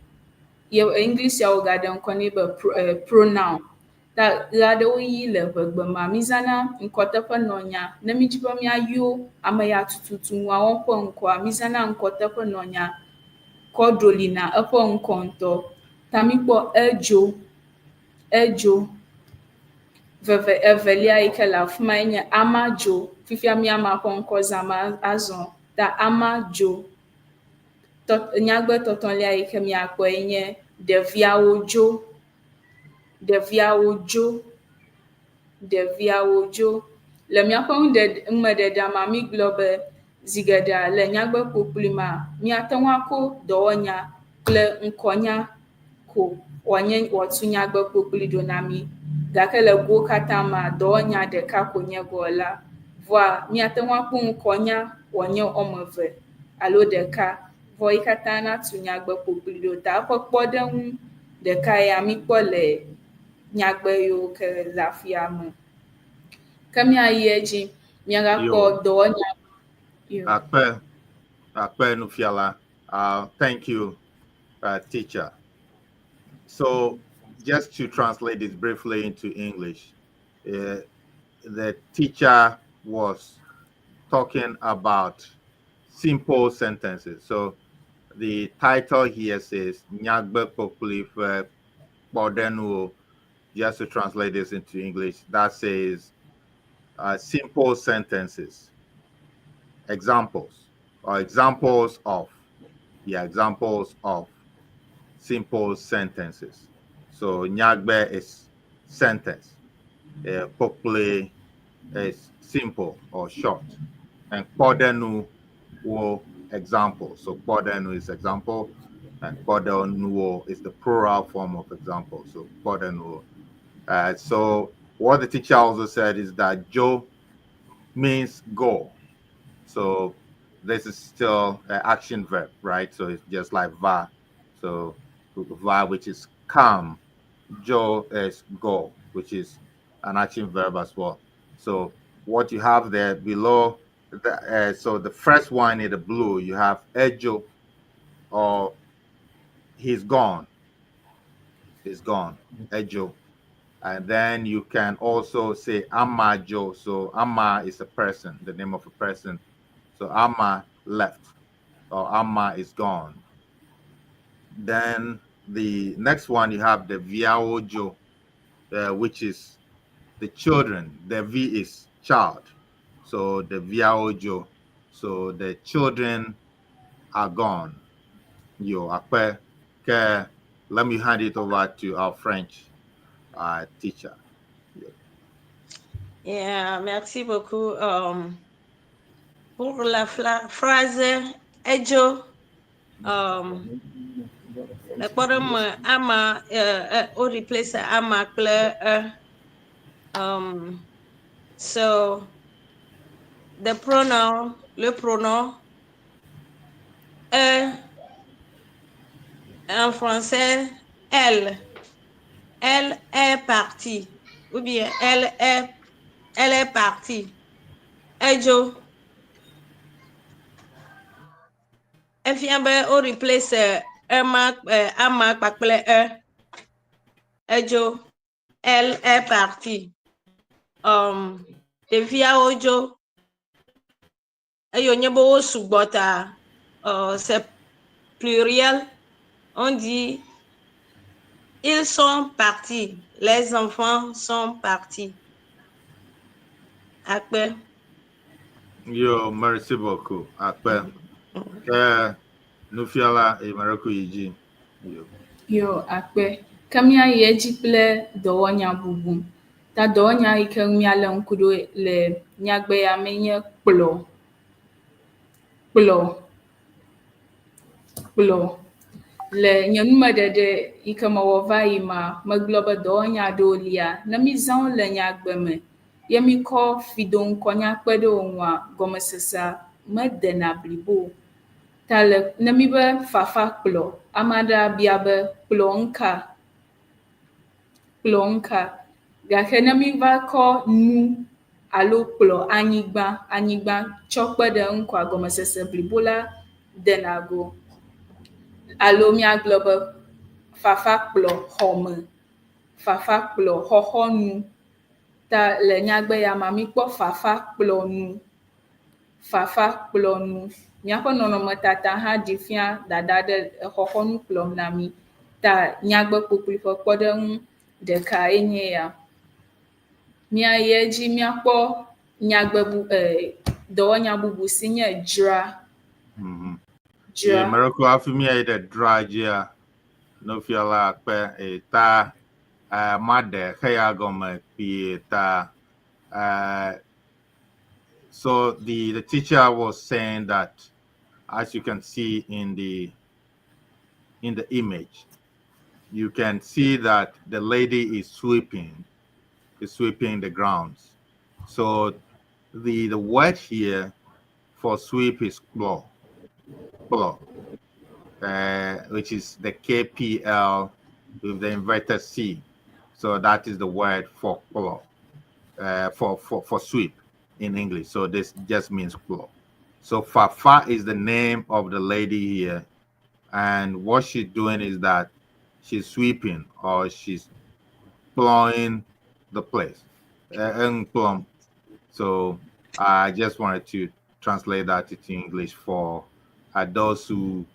Ye Englishia wogaɖe ŋkɔ nɛ be pronoun. Ta ɣeaɖewoɣi le ʋegbe mea, mízãna ŋkɔteƒenɔnya. Ne mídzi be míayɔ ame ya tututu ŋua ƒe ŋkɔa, mízãna ŋkɔteƒenɔnya kɔ ɖolina eƒe ŋkɔ ŋutɔ. Ta míkpɔ edzo, edzo. Veve evelia yi ke le afi ma ye nye ama dzo. Fifia mí amea ƒe ŋkɔ zãm azɔ. Ta ama dzo. Nyagbe tɔtɔlia yi ke míakpɔe nye ɖeviawo dzo. Ɖeviawo dzo. Ɖeviawo dzo. Le míaƒe numeɖeɖea mea, mígblɔ be zi geɖea le nyagbe kpokploe mea, míate ŋu akɔ dɔwɔnya kple ŋkɔnya ko wòanye wòatu nyagbe kpokploe ɖo na mí. Gake le gowo katã mea, dɔwɔnya ɖeka ko nye gɔla. Vɔa míate ŋu akpɔ ŋkɔnya wòanye woame eve alo ɖeka. Vɔ yi katã natu nyagbe kpokploe ɖo. Ta eƒe kpɔɖeŋu ɖeka ya míkpɔ le nyagbe yiwo ke le afia me. Ke míayi edzi, míagakpɔ dɔwɔnya. Yo. Akpe, akpe nufiala. Thank you, teacher. So just to translate this briefly into English, the teacher was talking about simple sentences. So the title here says Nyagbe kpokploe ƒe kpɔɖeŋuwo. Just to translate this into English, that says simple sentences, examples, or examples of, yeah, examples of simple sentences. So Nyagbe is sentence, Kpokploe is simple or short, and Kpɔɖeŋuwo example. So Kpɔɖeŋu is example, and Kpɔɖeŋuwo is the plural form of example. So Kpɔɖeŋuwo. So what the teacher also said is that dzo means go. So this is still an action verb, right? So it's just like va. So va, which is come, dzo is go, which is an action verb as well. So what you have there below, so the first one in the blue, you have edzo, or he's gone. He's gone, edzo. And then you can also say ama dzo. So ama is a person, the name of a person. So ama left, or ama is gone. Then the next one, you have the ɖeviawo dzo, which is the children. The V is child. So the ɖeviawo dzo. So the children are gone. Yo, akpe, ke, let me hand it over to our French teacher. Yeah, merci beaucoup. Pour la phrase edzo, le kpɔɖeŋu me, ama wo replace ama kple e. So the pronoun, le pronom e, en français, elle. Elle est partie. Ou bien elle est partie. Edzo. Efia be wo replace ema ama kpakple e. Edzo. Elle est partie. Ɖeviawo dzo. Eye wònye be wo sugbɔ ta, c'est pluriel. On dit ils sont partis. Les enfants sont partis. Akpe. Yo, merci beaucoup. Akpe. Ke nufiala Emereku Yiji. Yo. Yo, akpe. Ke míayi edzi kple dɔwɔnya bubu. Ta dɔwɔnya yi ke ŋu míalé ŋku ɖo le nyagbe ya mee nye kplɔ, kplɔ, kplɔ. Le nye numeɖeɖe yi ke mewɔ va yi mea, megblɔ be dɔwɔnya aɖewo lia, ne mízã wo le nyagbe me ye míkɔ fidoŋkɔnya kpe ɖe wo ŋua, gɔmesesea medena blibo o. Ta le ne míbe fafa kplɔ, ame aɖe abia be kplɔ ŋka? Kplɔ ŋka? Gake ne míva kɔ nu alo kplɔ anyigba, anyigba tsɔ kpe ɖe eŋu koa, gɔmesese blibo la dena go. Alo míagblɔ be fafa kplɔ xɔme, fafa kplɔ xɔxɔnu. Ta le nyagbe ya mea, míkpɔ fafa kplɔ nu, fafa kplɔ nu. Míaƒe nɔnɔmetata hã ɖi fia dada ɖe exɔxɔnu kplɔm na mí. Ta nyagbe kpokploe ƒe kpɔɖeŋu ɖekae nye ya. Míayi edzi míakpɔ nyagbe bu e dɔwɔnya bubu si nye dzra. Dzra. Ye miracle hafi míayi ɖe dzra dzia, nufiala akpe e ta e maɖe xeya gɔme kpuie ta e so the the teacher was saying that as you can see in the in the image you can see that the lady is sweeping is sweeping the grounds so the the word here for sweep is kplɔ kplɔ which is the KPL with the inverted C. So that is the word for kplɔ, for, for, for sweep in English. So this just means kplɔ. So Fafa is the name of the lady here. And what she's doing is that she's sweeping or she's plowing the place. So I just wanted to translate that into English for those who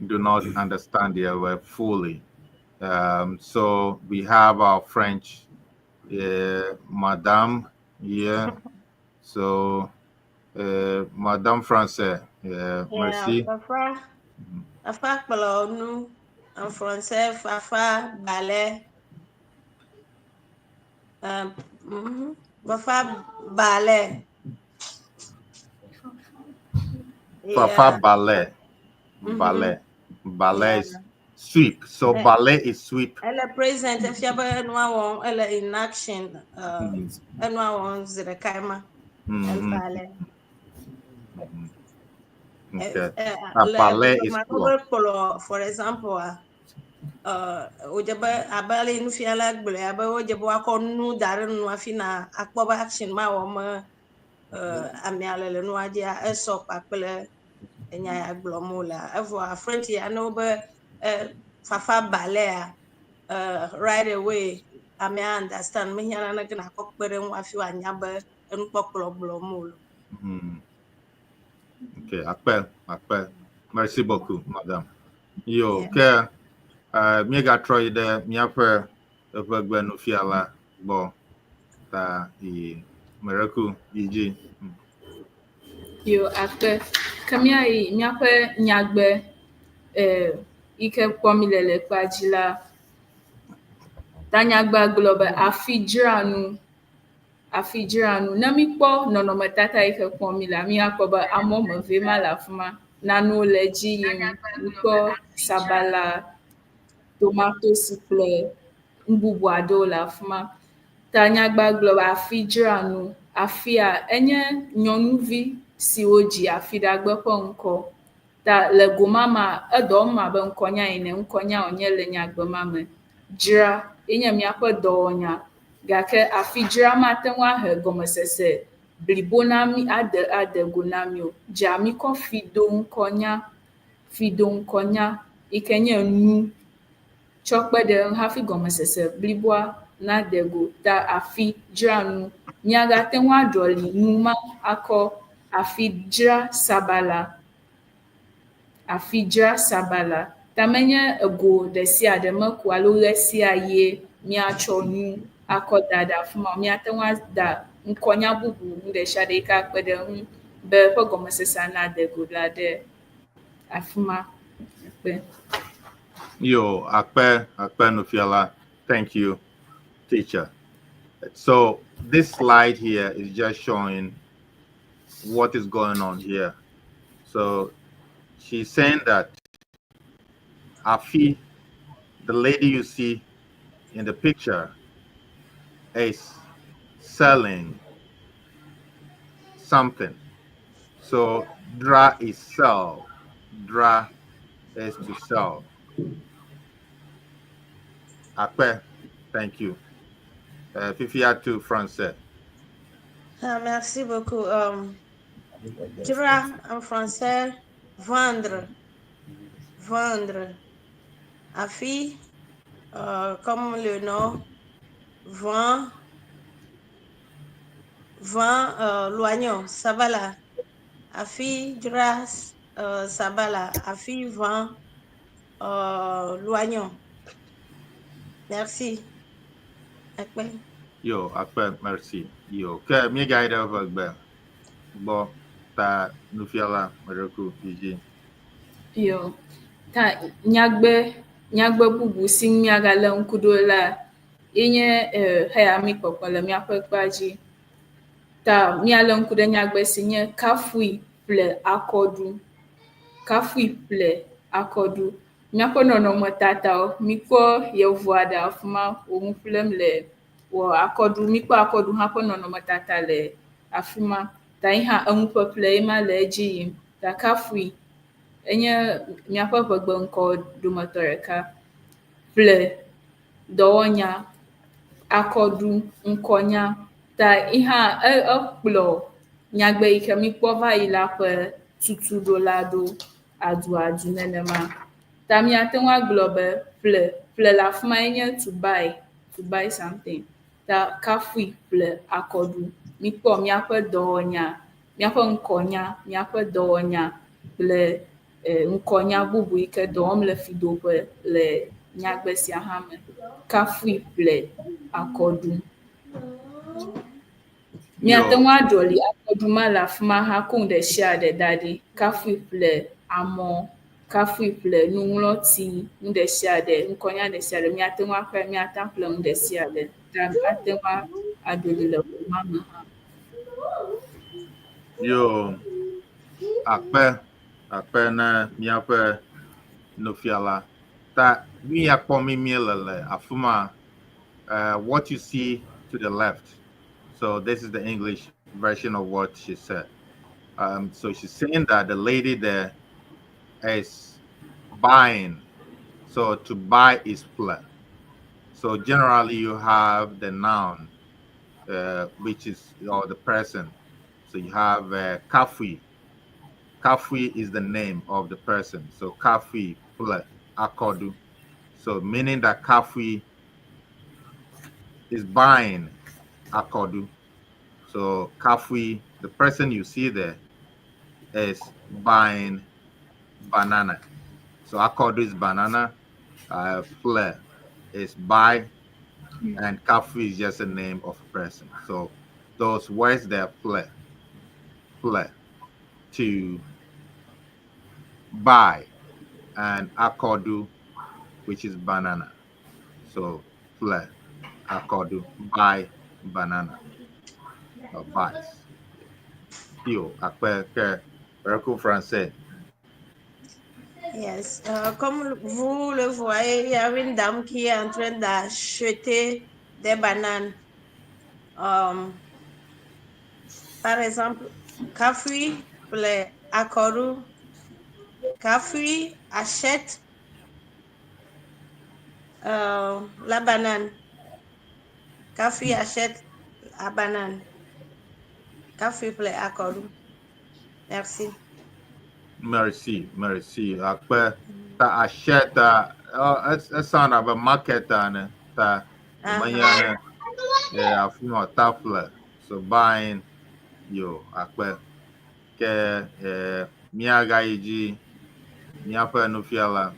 do not understand the word fully. So we have our French Madame here. So Madame Français, merci. Fafa, Fafa kplɔ nu. En français, Fafa balaie. Fafa balaie. Fafa balaie. Balaie. Balaie is sweep. So balaie is sweep. Ele present efia be enua wɔm ele in action. Enua wɔm zi ɖeka ma. Balaie. Okay. Balaie is kplɔ. Kplɔ, for example, wòdze be abe ale nufiala gblɔe abe wodze be woakɔ nu da ɖe nu hafi na akpɔ be action ma wɔm amea le le nua dzia esɔ kpakple enya ya gblɔm wolea. Evɔa French ya ne wobe fafa balaie right away amea understand mehiã naneke nakɔ kpe ɖe eŋu hafi wòanya be enukpɔkplɔ gblɔm wole. Ok, akpe, akpe. Merci beaucoup, madame. Yo, ke míegatrɔ yi ɖe míaƒe eʋegbe nufiala gbɔ ta yi Miracle yi dzi. Yo, akpe. Ke míayi míaƒe nyagbe yi ke kpɔm mi le le kpea dzi la, ta nyagbea gblɔ be afi dzra nu. Afi dzra nu. Ne míkpɔ nɔnɔmetata yi ke kpɔm mi lea, míakpɔ be ame woame eve ma le afi ma. Nanewo le edzi yim. Míkpɔ sabala, tomatosi kple nu bubu aɖewo le afi ma. Ta nyagbea gblɔ be afi dzra nu. Afia enye nyɔnuvi si wodzi afiɖagbe ƒe ŋkɔ. Ta le go ma mea, edɔ wɔm abe ŋkɔnya ene. Ŋkɔnya wònye le nyagbe ma me. Dzra ye nye míaƒe dɔwɔnya. Gake afi dzra mate ŋu ahe gɔmesese blibo na mí ade ade go na mí o. Dza míkɔ fi do ŋkɔnya, fi do ŋkɔnya yi ke nye nu tsɔ kpe ɖe eŋu hafi gɔmesese bliboa nade go. Ta afi dzra nu. Míagate ŋu aɖɔli nu ma akɔ afi dzra sabala. Afi dzra sabala. Ta menye ego ɖe sia ɖe me ko alo ɣe sia ɣie míatsɔ nu akɔ da ɖe afi ma o. Míate ŋu ada ŋkɔnya bubu nu ɖe sia ɖe yi ke akpe ɖe eŋu be eƒe gɔmesesea nade go la ɖe afi ma. Akpe. Yo, akpe, akpe nufiala. Thank you, teacher. So this slide here is just showing what is going on here. So she's saying that Afi, the lady you see in the picture, is selling something. So dzra is sell. Dzra is to sell. Akpe, thank you. Fifia to français. Ah, merci beaucoup. Dzra en français, vendre. Vendre. Afi, comme le nom, vend, vend l'oignon, sabala. Afi, dzra, sabala. Afi, vend l'oignon. Merci. Akpe. Yo, akpe, merci. Yo, ke mi guide over gbe. Bo ta nufiala mereku iji. Yo, ta nyagbe nyagbe bubu si ŋu míagalé ŋku ɖo la ye nye heya mi kpɔkpɔ le míaƒe kpea dzi. Ta míalé ŋku ɖe nyagbe si nye kafui ƒle akɔɖu. Kafui ƒle akɔɖu. Míaƒe nɔnɔmetatawo, mikpɔ yevu aɖe afi ma wò nu ƒlem le wɔ akɔɖu. Mikpɔ akɔɖu hã ƒe nɔnɔmetata le afi ma. Ta yi hã enuƒeƒle ye ma le edzi yim. Ta kafui enye míaƒe ʋegbe ŋkɔ dometɔ ɖeka. Ƒle dɔwɔnya, akɔɖu ŋkɔnya. Ta yi hã ekplɔ nyagbe yi ke mikpɔ va yi la ƒe tutuɖo la ɖo aduadu nenema. Ta míate ŋu agblɔ be ƒle ƒle le afi ma ye nye to buy something. Ta kafui ƒle akɔɖu. Mikpɔ míaƒe dɔwɔnya, míaƒe ŋkɔnya, míaƒe dɔwɔnya kple ŋkɔnya bubu yi ke dɔ wɔm le fidoƒe le nyagbe sia hã me. Kafui ƒle akɔɖu. Míate ŋu aɖɔli akɔɖu ma le afi ma hã ko nu ɖe sia ɖe da ɖi. Kafui ƒle amɔ, kafui ƒle nuŋlɔti, nu ɖe sia ɖe, ŋkɔnya ɖe sia ɖe míate ŋu aƒle, míate ŋu aƒle nu ɖe sia ɖe. Ta ate ŋu aɖɔli le ƒomea me hã. Yo, akpe, akpe na míaƒe nufiala. Ta nu ya kpɔm mi míele le afi ma, what you see to the left. So this is the English version of what she said. So she's saying that the lady there is buying. So to buy is ƒle. So generally you have the noun, which is or the person. So you have Kafui. Kafui is the name of the person. So Kafui ƒle akɔɖu. So meaning that Kafui is buying akɔɖu. So Kafui, the person you see there, is buying banana. So akɔɖu is banana, ƒle is buy, and Kafui is just a name of a person. So those words there, ƒle, ƒle, to buy, and akɔɖu, which is banana. So ƒle, akɔɖu, buy banana, or buys. Yo, akpe ke Berco français. Yes, comme vous le voyez, il y a une dame qui est en train d'acheter des bananes. Par exemple, Kafui ƒle akɔɖu. Kafui achète la banane. Kafui achète la banane. Kafui ƒle akɔɖu. Merci. Merci, merci. Akpe ta achète esan abe market ene ta menya ne afi ma ta ƒle so buying yo akpe ke míagayi dzi míaƒe nufiala.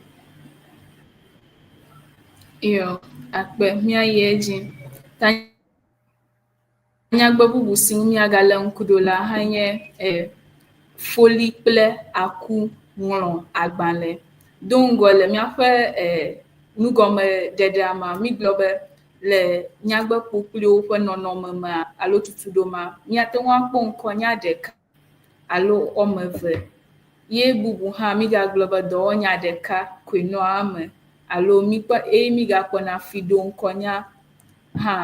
Yo, akpe míayi edzi. Ta nyagbe bubu si ŋu míagalé ŋku ɖo la hã nye foli kple aku ŋlɔ agbalẽ. Do ŋgɔ le míaƒe nugɔmeɖeɖea mea, mígblɔ be Le nyagbe kpokploewo ƒe nɔnɔme mea alo tutuɖo ma, míate ŋu akpɔ ŋkɔnya ɖeka alo woame eve. Ye bubu hã mígagblɔ be dɔwɔnya ɖeka koe nɔa eme alo míkpɔ eye mígakpɔna fiɖoŋkɔnya hã.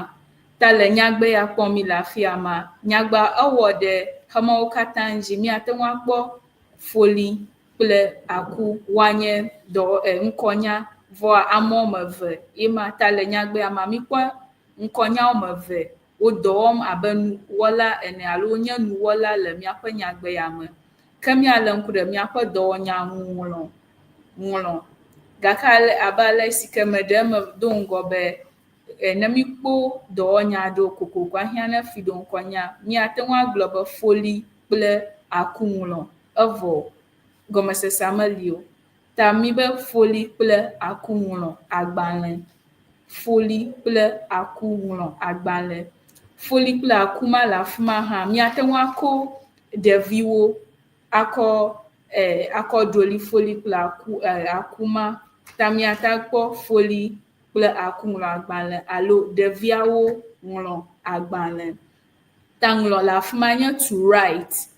Ta le nyagbe ya kpɔm míle afia ma, nyagbea ewɔ ɖe xemawo katã dzi. Míate ŋu akpɔ foli kple aku woanye dɔ e ŋkɔnya vɔa ame woame eve ye ma ta le nyagbea mea míkpɔ ŋkɔnya woame eve wo dɔ wɔm abe nuwɔla ene alo wonye nuwɔla le míaƒe nyagbe ya me. Ke míalé ŋku ɖe míaƒe dɔwɔnya ŋu ŋlɔ ŋlɔ. Gake ale abe ale si ke meɖe eme do ŋgɔ be e ne míkpɔ dɔwɔnya aɖewo kokoko ahiã ne fiɖoŋkɔnya míate ŋu agblɔ be foli kple aku ŋlɔ evɔ gɔmesesea meli o. Ta míbe foli kple aku ŋlɔ agbalẽ. Foli kple aku ŋlɔ agbalẽ. Foli kple aku ma le afi ma hã míate ŋu akɔ ɖeviwo akɔ e akɔ ɖoli foli kple aku e aku ma. Ta míate akpɔ foli kple aku ŋlɔ agbalẽ alo ɖeviawo ŋlɔ agbalẽ. Ta ŋlɔ le afi ma nye to write.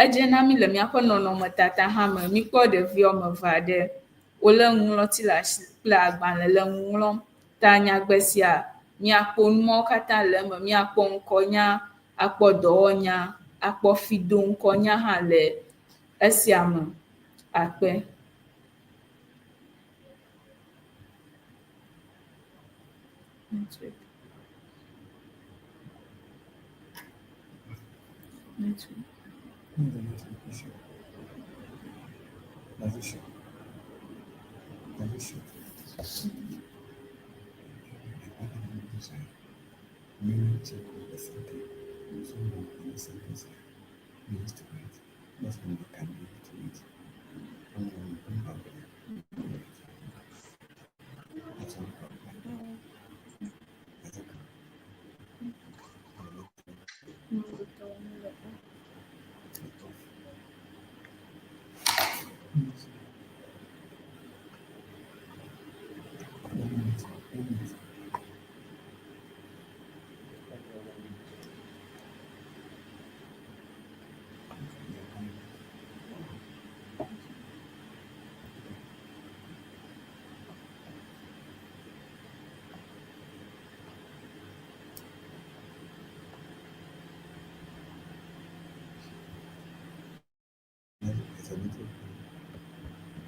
Edze na mí le míaƒe nɔnɔmetata hã me. Míkpɔ ɖevi woame eve aɖe wolé nuŋlɔti le asi kple agbalẽ le nu ŋlɔm. Ta nyagbe sia míakpɔ nu mawo katã le eme. Míakpɔ ŋkɔnya, akpɔ dɔwɔnya, akpɔ fidoŋkɔnya hã le esia me. Akpe. Network. Network.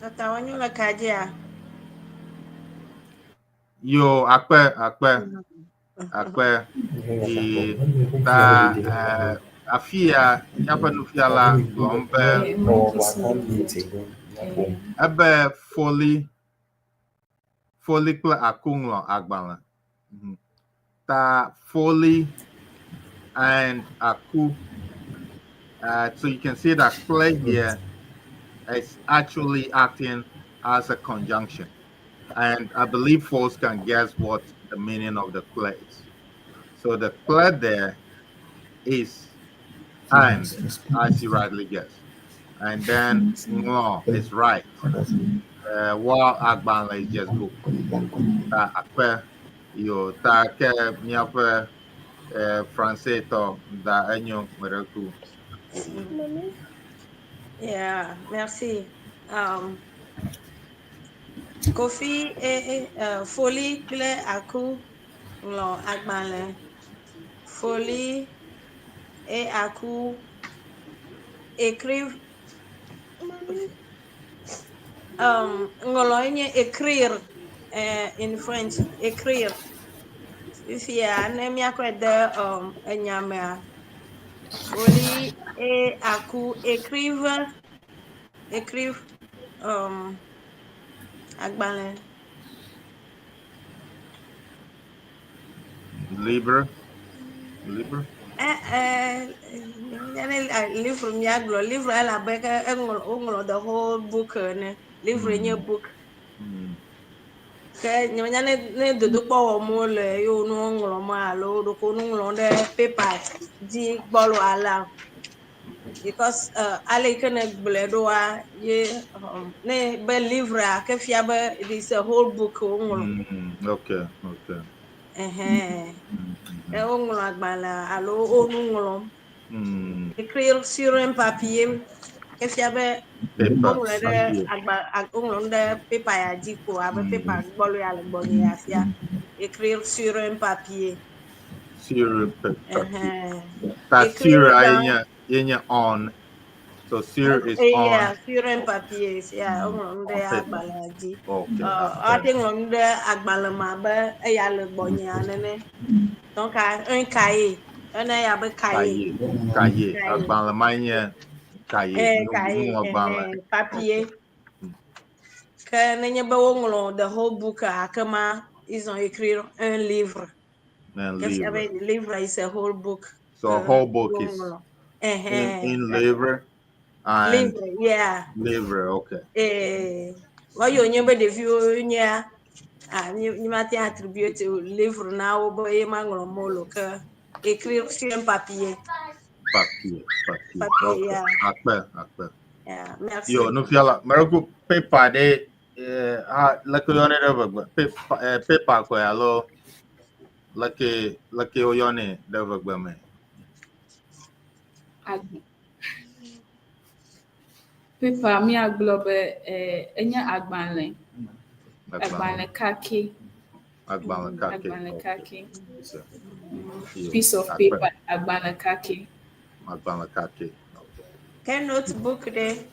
Tata wonyo le ka dzia? Yo, akpe, akpe, akpe. Yi ta eh, afia míaƒe nufiala gblɔm be ebe foli foli kple aku ŋlɔ agbalẽ. Ta foli and aku. So you can see that kple here is actually acting as a conjunction. And I believe folks can guess what the meaning of the kple is. So the kple there is and, as you rightly guessed. And then ŋlɔ is right. While agbalẽ is just book. Ta akpe yo ta ke míaƒe Français tɔ da enyo meɖeku. Yeah, merci. Kofi eh, eh, Foli kple Aku ŋlɔ agbalẽ. Foli et Aku écrivent. Ŋlɔ nye écrire in French, écrire. Fifia ne míakɔe de enya mea, Foli et Aku écrivent, écrivent agbalẽ. Libre. Libre. Eh, eh, livre míagblɔ livre elabe ke eŋlɔ woŋlɔ the whole book ene. Livre nye book. Ke nye menya ne ne dodokpɔ wɔm wole ye wo nuwo ŋlɔm alo ɖeko nu ŋlɔm ɖe paper dzi gbɔlo alea. Because ale yi ke ne gblɔe ɖoa ye ne be livre ke fia be it is a whole book woŋlɔ. Okay, okay. Ɛhɛn. Ne woŋlɔ agbalẽ alo wo nu ŋlɔm. Écrire sur un papier efia be Paper. woŋlɔe ɖe Papier. agba woŋlɔ nu ɖe paper ya dzi ko abe paper gbɔlo ya le gbɔnye ya fia. Écrire sur un papier. Sur papier. Ɛhɛn. Ta Écrire sur dans yenye on. So sur is yeah, on. sur un papier yeah, woŋlɔ nu ɖe On paper. agbalẽa dzi. Okay. Woate ŋlɔ nu ɖe agbalẽ me abe eya le gbɔnyea nene. Donc un cahier. Ene ya be cahier. Cahier. Cahier. Cahier. Agbalẽ ma nye cahier. Eh, cahier, Nuŋlɔgbalẽ. eh, papier. Ke nenye be woŋlɔ the whole book akema ils ont écrit un livre. Un Ke fia livre. be livre is a whole book. So whole book is woŋlɔ. in livre and Livre, yeah. livre. Okay. Eh, vɔ yi wònye be ɖeviwo nyea, ah, mi mate attribuer to livre na wo be ye ma ŋlɔm wole o ke écrire sur un papier. Papier. Papier. Papier, Okay. yeah. Akpe. Akpe. Yeah, merci. Yo, nufiala, mereku paper ɖe ha leke woyɔnɛ ɖe ʋegbe? Paper paper koe alo leke woyɔnɛ ɖe ʋegbe me? Paper míagblɔ be enye agbalẽ. Agbalẽ kake. Agbalẽ kake. Agbalẽ Okay. kake. So, yo, Piece of akpe. paper, agbalẽ kake. Agbalẽ kake. Okay. Ke notebook ɖe,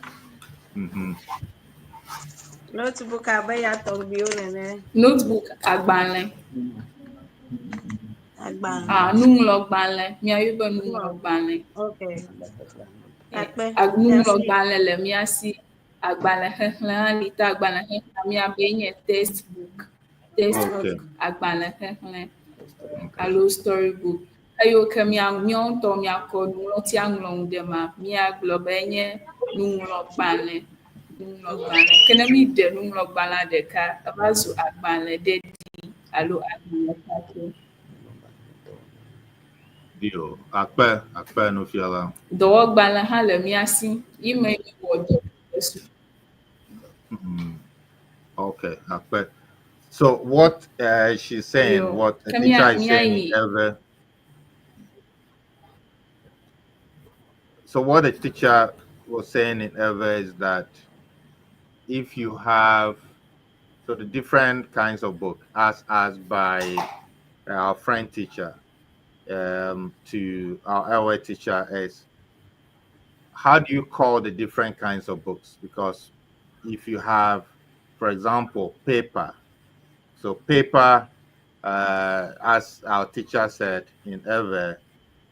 Notebook abe ya tɔgbiwo nene. Notebook agbalẽ. Agbalẽ. Ah, nuŋlɔgbalẽ. Míayɔe be nuŋlɔgbalẽ. Okay. Akpe. Nuŋlɔgbalẽ le mía si. Agbalẽ xexlẽ hã li ta agbalẽ xexlẽ míabe enye textbook. Textbook, agbalẽ xexlẽ alo storybook. Eyiwo ke míawo ŋutɔ míakɔ nuŋlɔti aŋlɔ nu ɖe ma, míagblɔ be enye nuŋlɔgbalẽ. Nuŋlɔgbalẽ. Ke ne míɖe nuŋlɔgbalẽa ɖeka, eva zu agbalẽ ɖeɖi alo agbalẽ kake. Dio, akpe, akpe nufiala. Dɔwɔgbalẽ hã le mía si. Yi me míewɔ dɔ le suku. Okay, akpe. So what she's saying, Yo, what the ke teacher is saying in míayi Ewe. So what the teacher was saying in Ewe is that if you have so the different kinds of book, as asked by our French teacher, to our Ewe teacher is, how do you call the different kinds of books? Because if you have, for example, paper, so paper, as our teacher said in Ewe,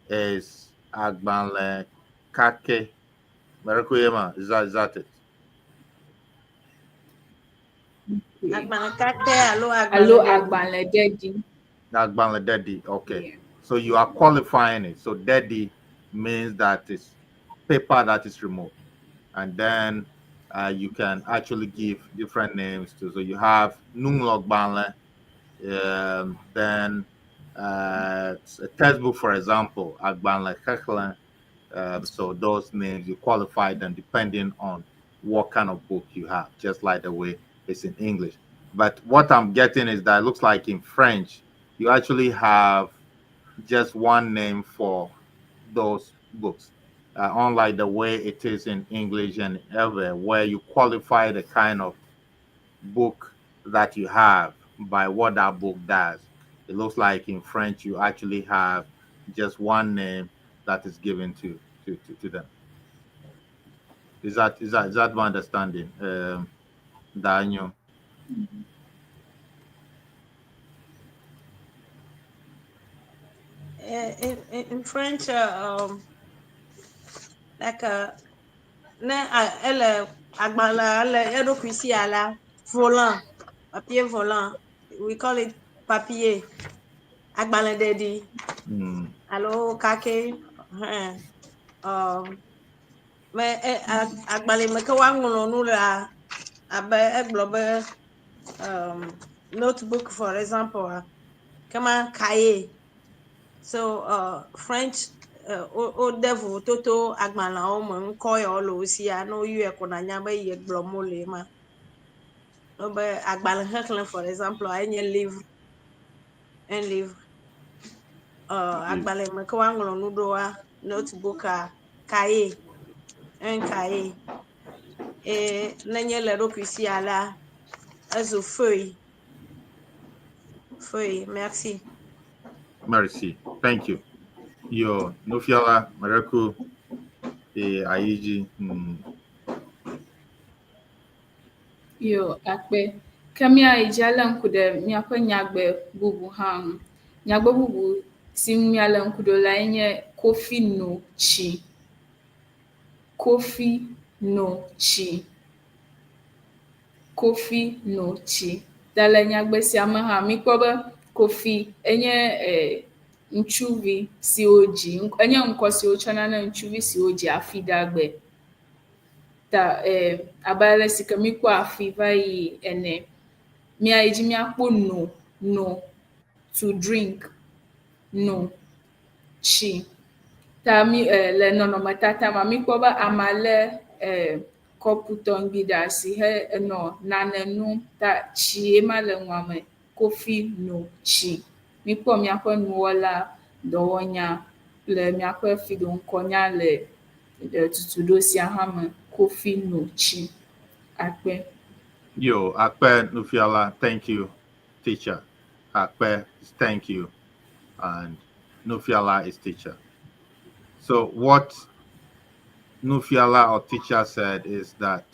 is agbalẽ kake. Merekuyema, is that it? Agbalẽ kake alo Alo agbalẽ agbalẽ ɖeɖi. Agbalẽ ɖeɖi, okay. Yeah. So you are qualifying it. So ɖeɖi means that it's paper that is removed. And then you can actually give different names to. So you have nuŋlɔgbalẽ, then a textbook, for example, agbalẽ xexlẽ. So those names, you qualify them depending on what kind of book you have, just like the way it's in English. But what I'm getting is that it looks like in French, you actually have just one name for those books, unlike the way it is in English and Ewe, where you qualify the kind of book that you have by what that book does. It looks like in French, you actually have just one name that is given to them. Is that my understanding, Daniel? In French, like ne ele agbalẽ ele eɖokui si ala volant, papier volant, we call it papier, agbalẽ ɖeɖi alo kake. Me agbalẽ me ke woaŋlɔ nu lea, abe egblɔ be notebook, for example, kema cahier. So French wode vovototo agbalẽawo me ŋkɔ yawo le wo sia ne woyɔe ko nanya be ye gblɔm wole ma. Be agbalẽ xexlẽ, for example, enye livre. Un livre. Agbalẽ me ke woaŋlɔ nu ɖoa, notebook a, cahier. Un cahier. Eye nenye le eɖokui si alea, ezu feuille. Feuille. Merci. Merci. Thank you. Yo, nufiala mereku e ayiji. Yo, akpe. Ke míayi dzi alé ŋku ɖe míaƒe nyagbe bubu hã ŋu. Nyagbe bubu si ŋu míalé ŋku ɖo lae nye Kofi no tsi. Kofi no tsi. Kofi no tsi. Ta le nyagbe sia me hã, míkpɔ be Kofi enye e ŋutsuvi si wodzi, enye ŋkɔ si wotsɔna na ŋutsuvi si wodzi hafi ɖagbe. Ta e abe ale si ke míkpɔ afi va yi ene. Míayi dzi míakpɔ no, no, to drink, no, tsi. Ta mí e le nɔnɔmetata mea, míkpɔ be amea lé e kɔpu tɔŋgbi ɖe asi he enɔ nane nom ta tsie ma le nua me. Kofi no tsi. Míkpɔ míaƒe nuwɔla, dɔwɔnya kple míaƒe fiɖoŋkɔnya le tutuɖo sia hã me. Kofi no tsi. Akpe. Yo, akpe nufiala. Thank you, teacher. Akpe is thank you, and nufiala is teacher. So what nufiala or teacher said is that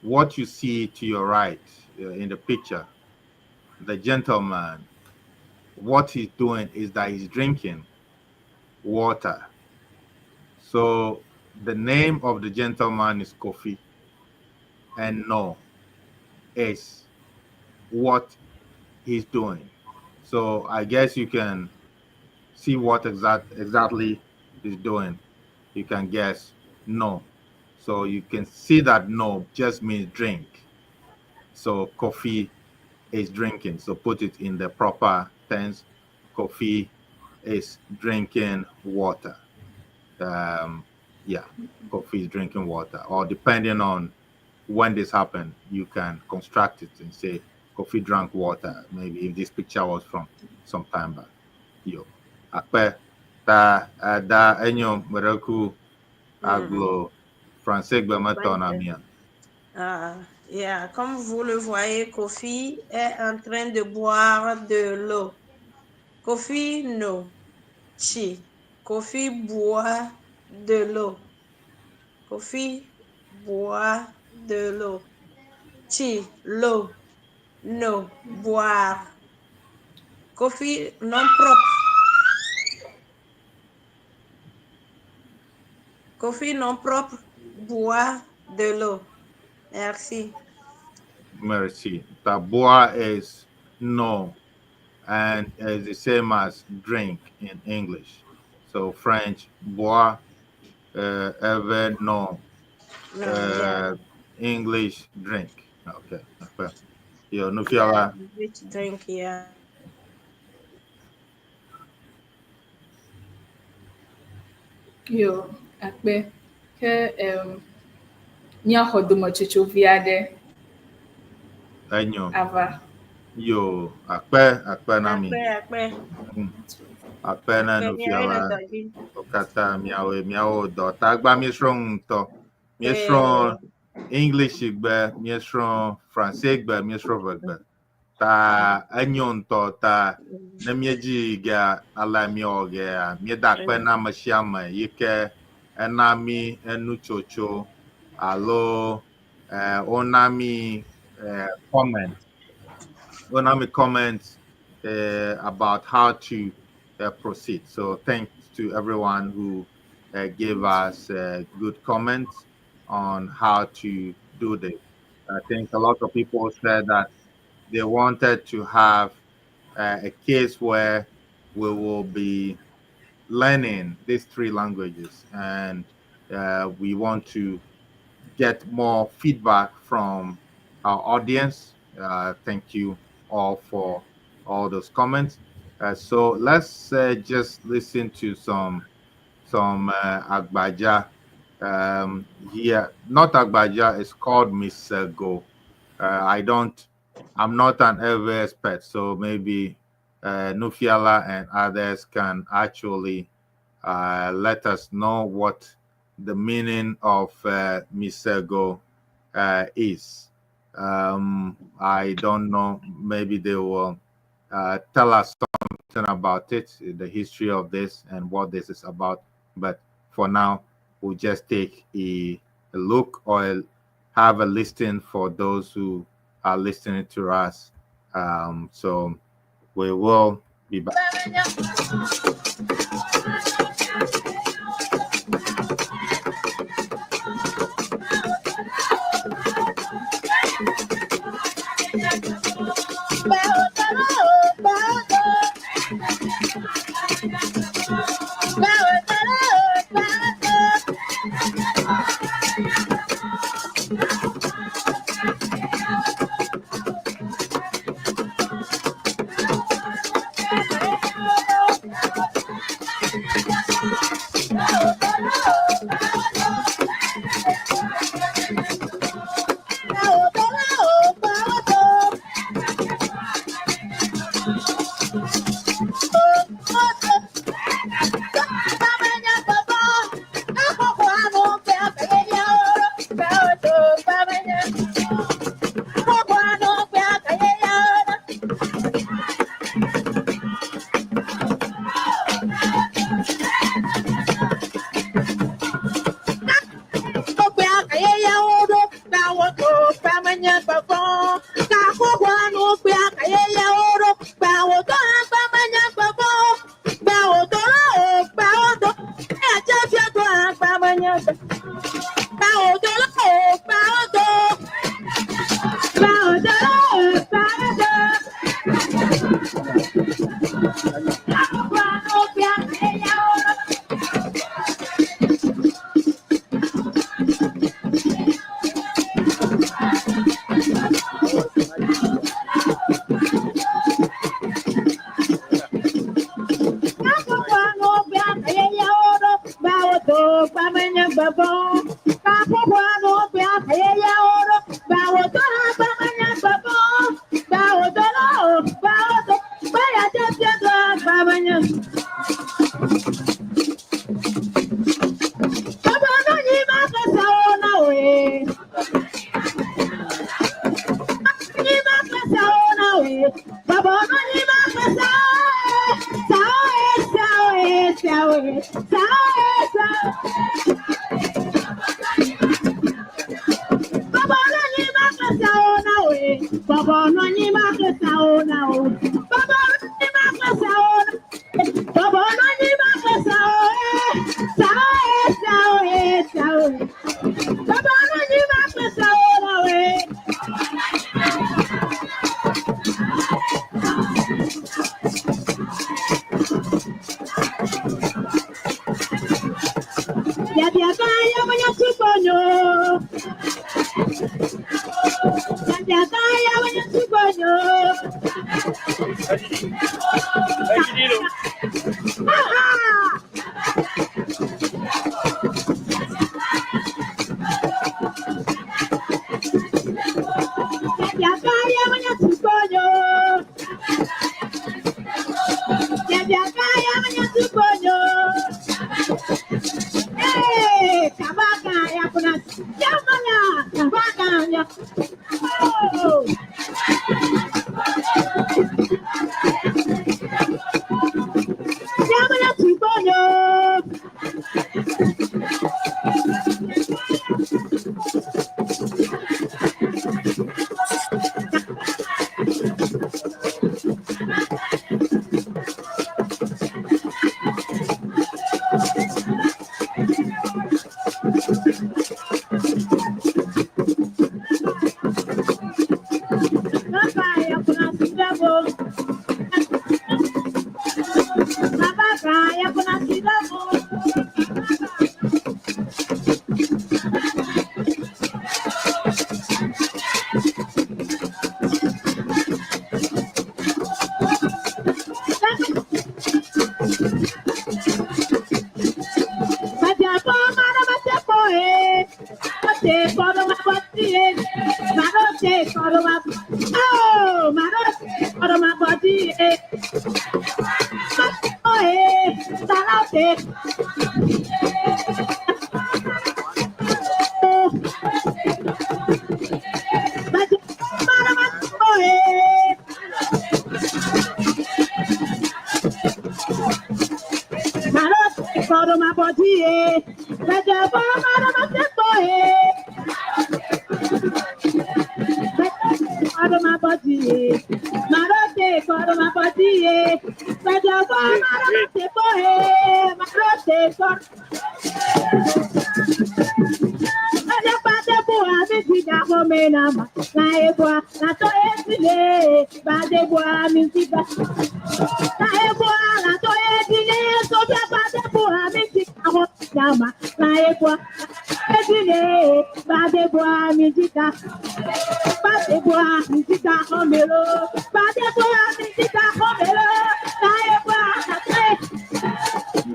what you see to your right in the picture, the gentleman, what he's doing is that he's drinking water. So the name of the gentleman is Kofi, and no is what he's doing. So I guess you can see what exactly he's doing. You can guess no. So you can see that no just means drink. So Kofi is drinking. So put it in the proper tense. Kofi is drinking water. Yeah, Kofi is drinking water. Or depending on when this happened, you can construct it and say Kofi drank water. Maybe if this picture was from some time back. Yo. Akpe ta da enyo mereku aglo français gbe me tɔ na mia. Yeah, comme vous le voyez, Kofi est en train de boire de l'eau. Kofi no tsi. Kofi boit de l'eau. Kofi boit de l'eau. Tsi, l'eau. No, boire. Kofi nom propre. Kofi nom propre boit de l'eau. Merci. Merci. Ta boire is no and is the same as drink in English. So French boire, ever no, No, yeah. English drink. Okay. Okay. Yo, nufiala. English drink, yeah. Yo, akpe. Ke míaxɔ dometsotso vi aɖe Enyo. ava. Yo, akpe, akpe na mi. Akpe, akpe. Akpe na Akpe, míawoe le nufiala. dɔ dzi. Wo katã miawoe miawo dɔ. Tagba míesrɔ̃ ŋutɔ. Míesrɔ̃ English gbe, míesrɔ̃ Français gbe, míesrɔ̃ ʋegbe. Ta enyo ŋutɔ ta ne míedzi gea ale míewɔ gea, míeda akpe na ame sia ame yi ke ena mí enutsotso alo wona mí comment. Wona mí comment about how to proceed. So thanks to everyone who gave us good comments on how to do this. I think a lot of people said that they wanted to have a case where we will be learning these three languages, and we want to get more feedback from our audience. Thank you all for all those comments. So let's just listen to some Agbaja here. Not Agbaja, it's called Misego. I'm not an Ewe expert, so maybe Nufiala and others can actually let us know what the meaning of Misego is. I don't know. Maybe they will tell us something about it, the history of this and what this is about. But for now, we'll just take a look or have a listen for those who are listening to us. So we will be back.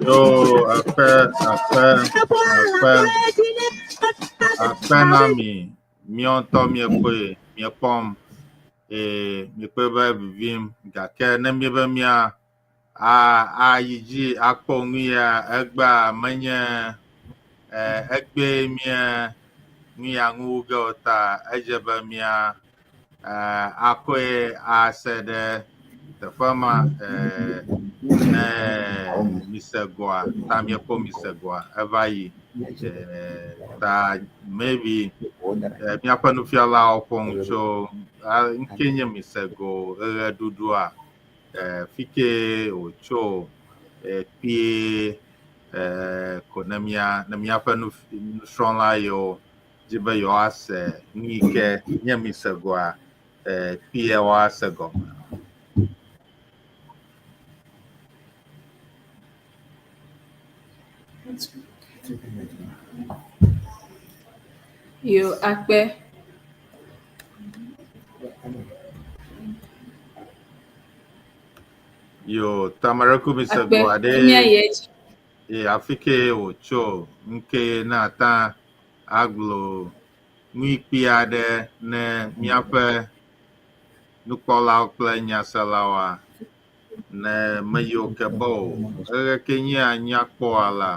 Yo, akpe, akpe, akpe, akpe na mi. Míawo ŋutɔ miekpɔe, miekpɔm. Eye miekpɔe be vivim gake ne míebe mía a ayi dzi akpɔ nu ya egbea menye e, egbee mía nu ya nu wu ge o ta edze be mía e, akɔe ase ɖe teƒe ma e, ne mise goa ta míekpɔ mise goa eva yi e, ta maybe e, míaƒe nufialawo ƒo nu tso a, ŋke nye mise go ɣeɖuɖua e, fi ke wòtso e, kpuie e, ko ne mía ne míaƒe nusrɔ̃la yiwo dzi be yewoase nu yi ke nye mise goa e, kpuie woase gɔme. Yo, akpe. Yo, Tamareku mise Akpe. goa ɖe Míayi edzi. e, afi ke wòtso ŋke na ata agblɔ nu kpui aɖe ne míaƒe nukpɔlawo kple nyaselawoa ne me yiwo ke bɔ o eɣe ke nye anyakpɔa la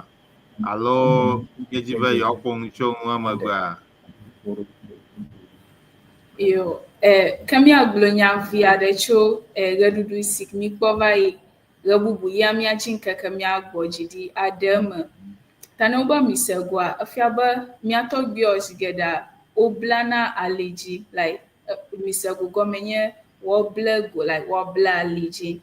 alo míedzi be yewoaƒo nu tso ŋu emegbea. Yo, eh, ke míagblɔ nya vi aɖe tso eh, ɣeɖuɖu si míkpɔ va yi ɣe bubu ya míatsi ŋkeke míagbɔ dzi ɖi aɖe eme. Ta ne wobe mise goa, efia be mía tɔgbuiwo zi geɖea woblana ali dzi like eh, mise go gɔme nye woable go like woabla ali dzi.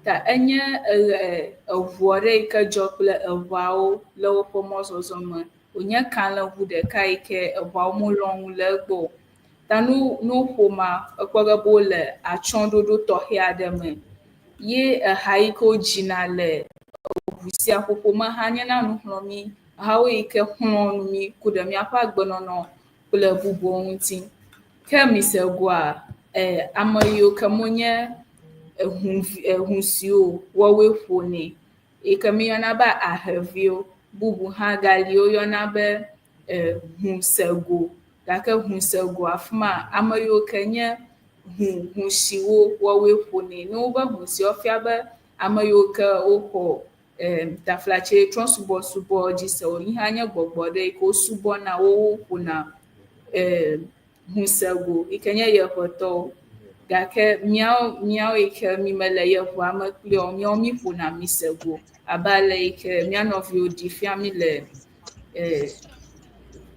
Ta enye eɣe eʋu aɖe yi ke dzɔ kple eʋawo le woƒe mɔzɔzɔ me. Wònye kalẽʋu ɖeka yi ke eʋawo melɔ nu le egbɔ o. Ta nu nu woƒo ma ekpɔ ge be wole atsyɔ̃ɖoɖo tɔxɛ aɖe me. Ye eha yi ke wodzina le eʋu sia ƒoƒo me hã nyena nuxlɔ̃mi hawo yi ke xlɔ̃ nu mí ku ɖe míaƒe agbenɔnɔ kple bubuwo ŋuti. Ke mise goa, e, ame yiwo ke menye eʋuvi eʋusiwo o, woawoe ƒonɛ yi ke míeyɔna be aheviwo. Bubu hã gali woyɔna be e, ʋusego gake ʋusego afi ma ame yiwo ke nye ʋu ʋusiwo woawoe ƒonɛ. Ne wobe ʋusiwo fia be ame yiwo ke woxɔ e, taflatse trɔ̃subɔsubɔ dzi se o yi hã nye gbɔgbɔ ɖe yi ke wosubɔna wo woƒona e, ʋusego yi ke nye yeʋetɔwo. Gake míawo míawo yi ke mi mele yeʋua me kpli o míawo mi ƒona misego abe ale yi ke mía nɔviwo ɖi fia mí le e,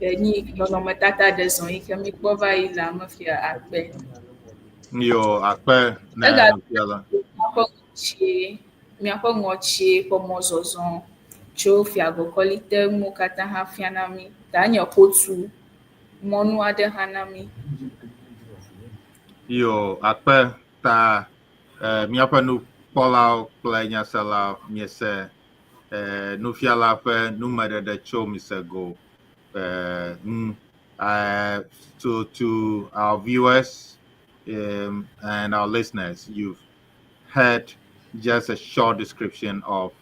enyi nɔnɔmetata ɖe zɔ yi ke míkpɔ va yi le ame fia akpe. Yo, akpe ne Ega nufiala. míaƒe ŋɔtsie míaƒe ŋɔtsie ƒe mɔzɔzɔ tso fiagɔkɔlite nuwo katã hã fiana mí. Ta enye xotu mɔnu aɖe hã na mí. Yo, akpe ta e, míaƒe nukpɔlawo kple nyaselawo miese e, nufiala ƒe numeɖeɖe tso misego e, ŋu. To our viewers and our listeners, you've heard just a short description of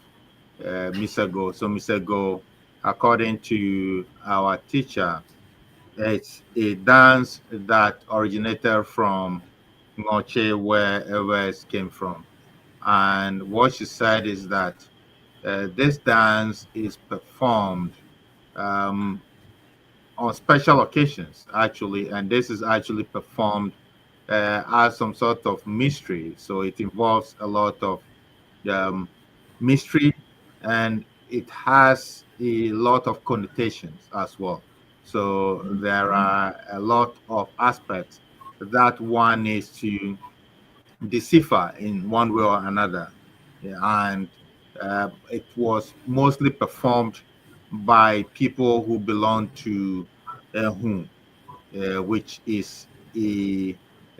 Misego. So Misego, according to our teacher, it's a dance that originated from Ngoche, where Ewes came from. And what she said is that this dance is performed on special occasions, actually, and this is actually performed as some sort of mystery. So it involves a lot of mystery, and it has a lot of connotations as well. So there are a lot of aspects that one needs to decipher in one way or another. And it was mostly performed by people who belong to Ehun, which is a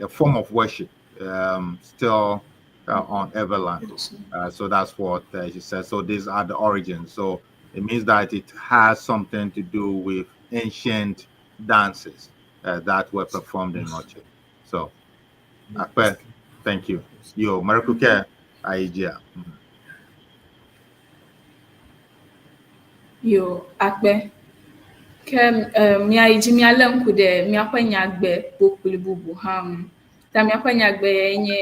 form of worship still on Eweland. So that's what she said. So these are the origins. So it means that it has something to do with ancient dances that were performed in Notse. So, Akpe, thank you. Yo, Marikuke, Aijia. Yo, akpe. Ke míayi dzi míalé ŋku ɖe míaƒe nyagbe kpokploe bubu hã ŋu. Ta míaƒe nyagbe yae nye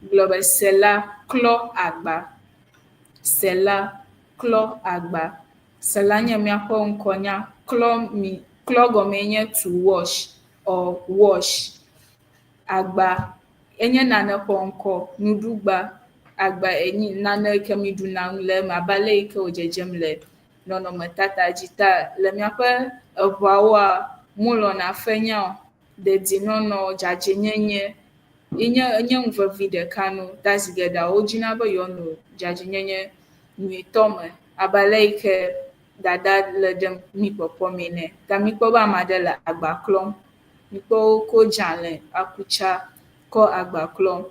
gblɔ be Sela klɔ agba. Sela klɔ agba. Sela nye míaƒe ŋkɔnya. Klɔ mi klɔ gɔmee nye to wash or wash. Agba enye nane ƒe ŋkɔ. Nuɖugba agba enyi nane yi ke míɖuna nu le eme abe ale yi ke wòdzedzem le nɔnɔmetata dzi ta le míaƒe eŋawoa, molɔ̃na fenya o. Dedienɔnɔ, dzadzɛnyenye ye nye nu vevi ɖeka no. Ta zi geɖea wodzina be yewoanɔ dzadzɛnyenye nyuitɔ me abe ale yi ke dada le ɖem mí kpɔkpɔm ene. Ta míkpɔ be ame aɖe le agba klɔm. Míkpɔ wokɔ dzalẽ, akutsa kɔ agba klɔm.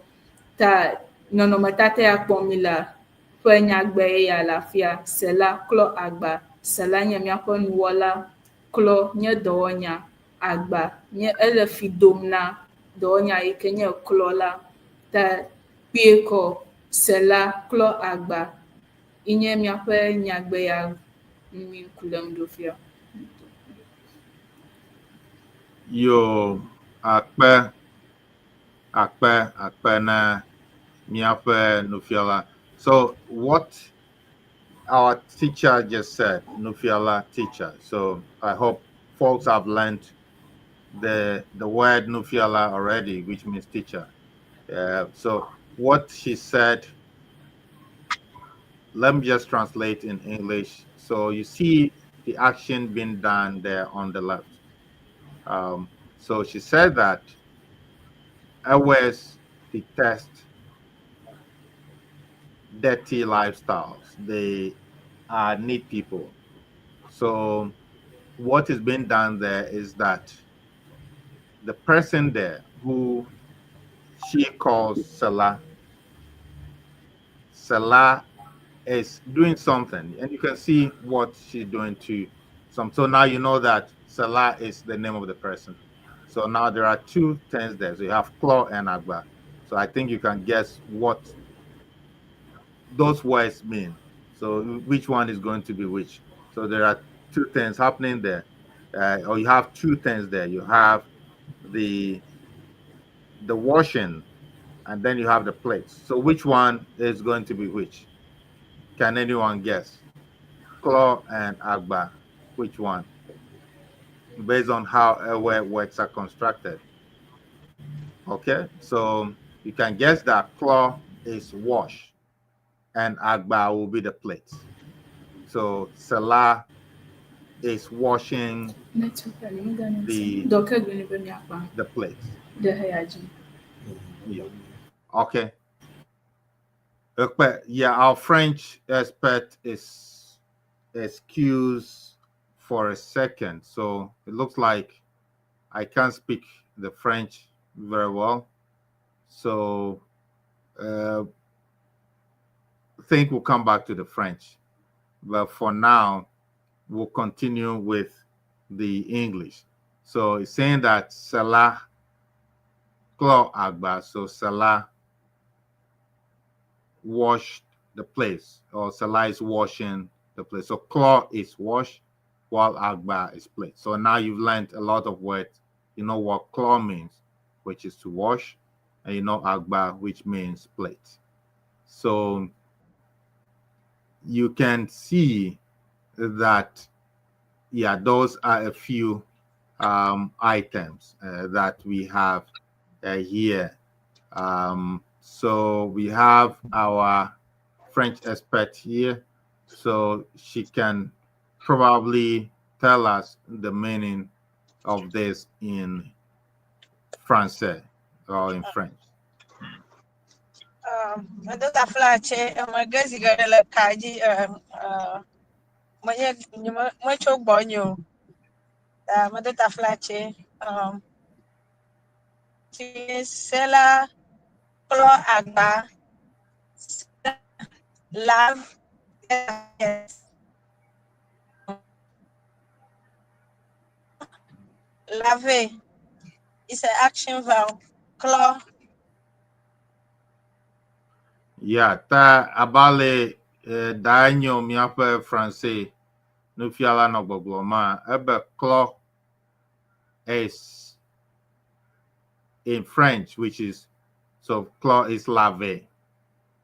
Ta nɔnɔmetata ya kpɔm mílea, ƒe nyagbe eya le afia. Sela klɔ agba. Sela nye míaƒe nuwɔla. Klɔ nye dɔwɔnya. Agba nye ele fi dom na dɔwɔnya yi ke nye klɔ la. Ta kpuie kɔ Sela klɔ agba ye nye míaƒe nyagbe ya ŋu mi ŋku lém ɖo fia. Yo, akpe, akpe, akpe na míaƒe nufiala. So what our teacher just said, Nufiala teacher. So I hope folks have learned the word Nufiala already, which means teacher. So what she said, let me just translate in English. So you see the action being done there on the left. So she said that Ewes detest dirty lifestyles. They are neat people. So what is being done there is that the person there who she calls Salah, Salah is doing something, and you can see what she's doing to some. So now you know that Salah is the name of the person. So now there are two things there. So you have Claw and Agba. So I think you can guess what those words mean. So which one is going to be which? So there are two things happening there, or you have two things there. You have the washing, and then you have the plates. So which one is going to be which? Can anyone guess? Claw and Agba, which one? Based on how Ewe words are constructed. Okay, so you can guess that claw is wash and Agba will be the plates. So Salah is washing the plates. Yeah. Okay. Yeah, our French expert is excused for a second. So it looks like I can't speak the French very well. So I think we'll come back to the French. But for now, we'll continue with the English. So it's saying that Salah Klo Agba, so Salah washed the place, or Salah is washing the place. So Klo is wash, while Agba is place. So now you've learned a lot of words. You know what Klo means, which is to wash, and you know Agba, which means plate. So you can see that, yeah, those are a few items that we have here. So we have our French expert here, so she can probably tell us the meaning of this in Francais or in French. Medo taflatse eme ge zi geɖe le ka dzi menye nye metso gbɔnye o. Ta medo taflatse se la klɔ agba lave laver. It's an action verb. Klɔ. Yeah, ta abale da enyo míaƒe Francais nufiala nɔ gbɔgblɔ ma ebe klɔ is in French, which is so klɔ is laver.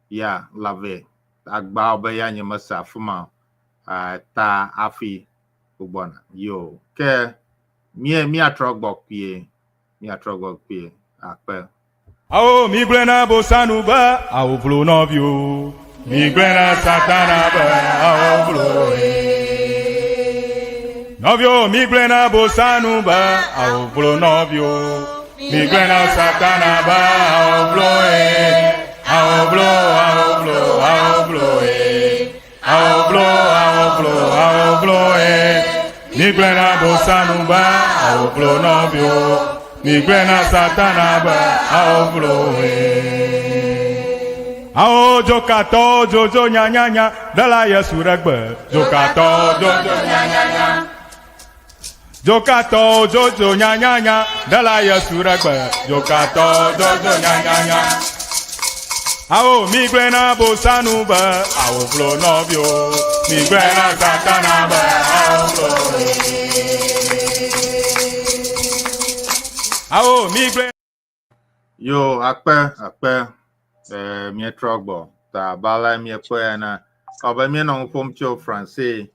Yeah, laver. Agba be ya nye mese afi ma ta afi gbɔna. Yo, ke mie míatrɔ gbɔ kpuie, míatrɔ gbɔ kpuie akpe. Awo mi gblẽ na bosanu be awo vlo nɔviwo. Mi gblẽ na satana be awo vlo ye. Nɔviwo mi gblẽ na bosanu be awo vlo nɔviwo. Mi gblẽ na satana be awo vlo ye. Awo vlo, awo vlo, awo vlo ye. Awo vlo, awo vlo, awo vlo ye. Mi gblẽ na bosanu be awo vlo nɔviwo. Mi gblẽ na satana be awo vlo ye. Awo dzokatɔ dzodzo nyanyanya ɖela Yesu ɖe gbe. Dzokatɔ dzodzo nyanyanya. Dzokatɔ dzodzo nyanyanya ɖela Yesu ɖe gbe. Dzokatɔ dzodzo nyanyanya. Awo mi gblẽ na bosanu be awo vlo nɔviwo. Mi gblẽ na satana be awo vlo ye. Awo mi gblẽ. Yo, akpe, akpe, míetrɔ gbɔ. Ta abe ale míekpɔe ene. Abe míenɔ nu ƒom tso Francais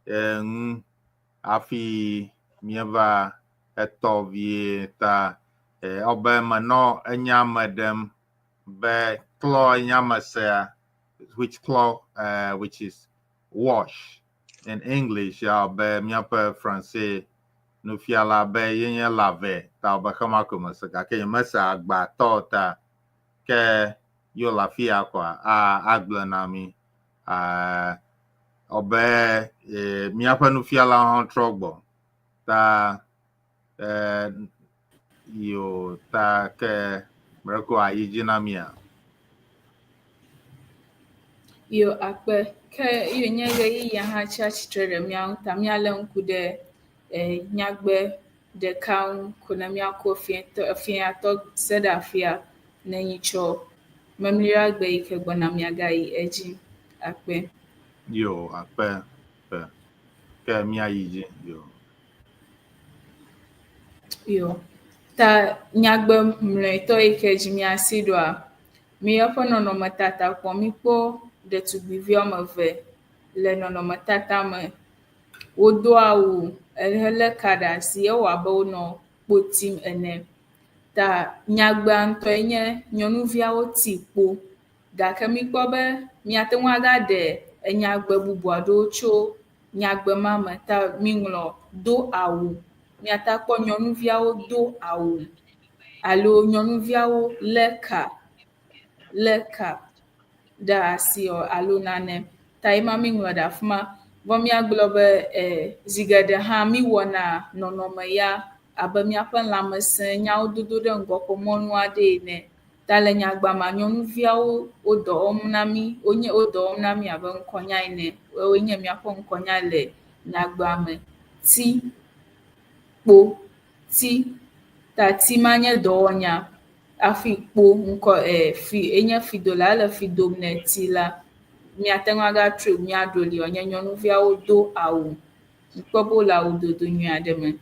ŋu hafi míeva etɔ vie ta abe menɔ enya me ɖem be klɔ enya me sea, which klɔ, which is wash in English, ya be míaƒe Francais nufiala be yenye laver ta be xema ko mese gake nyemese agbatɔ ta ke yo le afi ya koa a agblɔ na mi ɔbe míaƒe nufiala hã trɔ gbɔ ta yo ta ke mreko ayi dzi na mia. Yo akpe ke yo nye ɣeyiɣia hã tsi atsitre ɖe mía ŋu ta míalé ŋku ɖe nyagbe ɖeka ŋu ko ne míakɔ fiatɔ se ɖe afia ne nyitsɔ memliɖagbe yi ke gbɔna míagayi edzi akpe. Yo akpe akpe ke míayi dzi yo. Yo ta nyagbe mlɔetɔ yi ke dzi míasi ɖoa mi eƒe nɔnɔmetata kpɔm míkpɔ ɖetugbivi woame eve le nɔnɔmetata me. Wodo awu helé ka ɖe asi ewɔ abe wonɔ kpo tim ene. Ta nyagbea ŋutɔe nye nyɔnuviawo ti kpo gake míkpɔ be míate ŋu agaɖe enyagbe bubu aɖewo tso nyagbe ma me ta míŋlɔ do awu. Míate akpɔ nyɔnuviawo do awu alo nyɔnuviawo lé ka lé ka ɖe asi alo nane. Ta ye ma míŋlɔ ɖe afi ma. Vɔ míagblɔ be zi geɖe hã míwɔna nɔnɔme ya abe míaƒe lãmesẽ nyawo dodo ɖe ŋgɔ ƒe mɔnu aɖe ene. Ta le nyagbea mea, nyɔnuviawo wo dɔ wɔm na mí, wonye wo dɔ wɔm na mí abe ŋkɔnya ene. Woawoe nye míaƒe ŋkɔnya le nyagbea me. Ti, kpo, ti. Ta ti ma nye dɔwɔnya hafi kpo ŋkɔ fi enye fidola ele fi dom ne ti la. Míate ŋu agatrɔe míaɖo li wòanye nyɔnuviawo do awu. Mikpɔ be wole awudodo nyui aɖe me.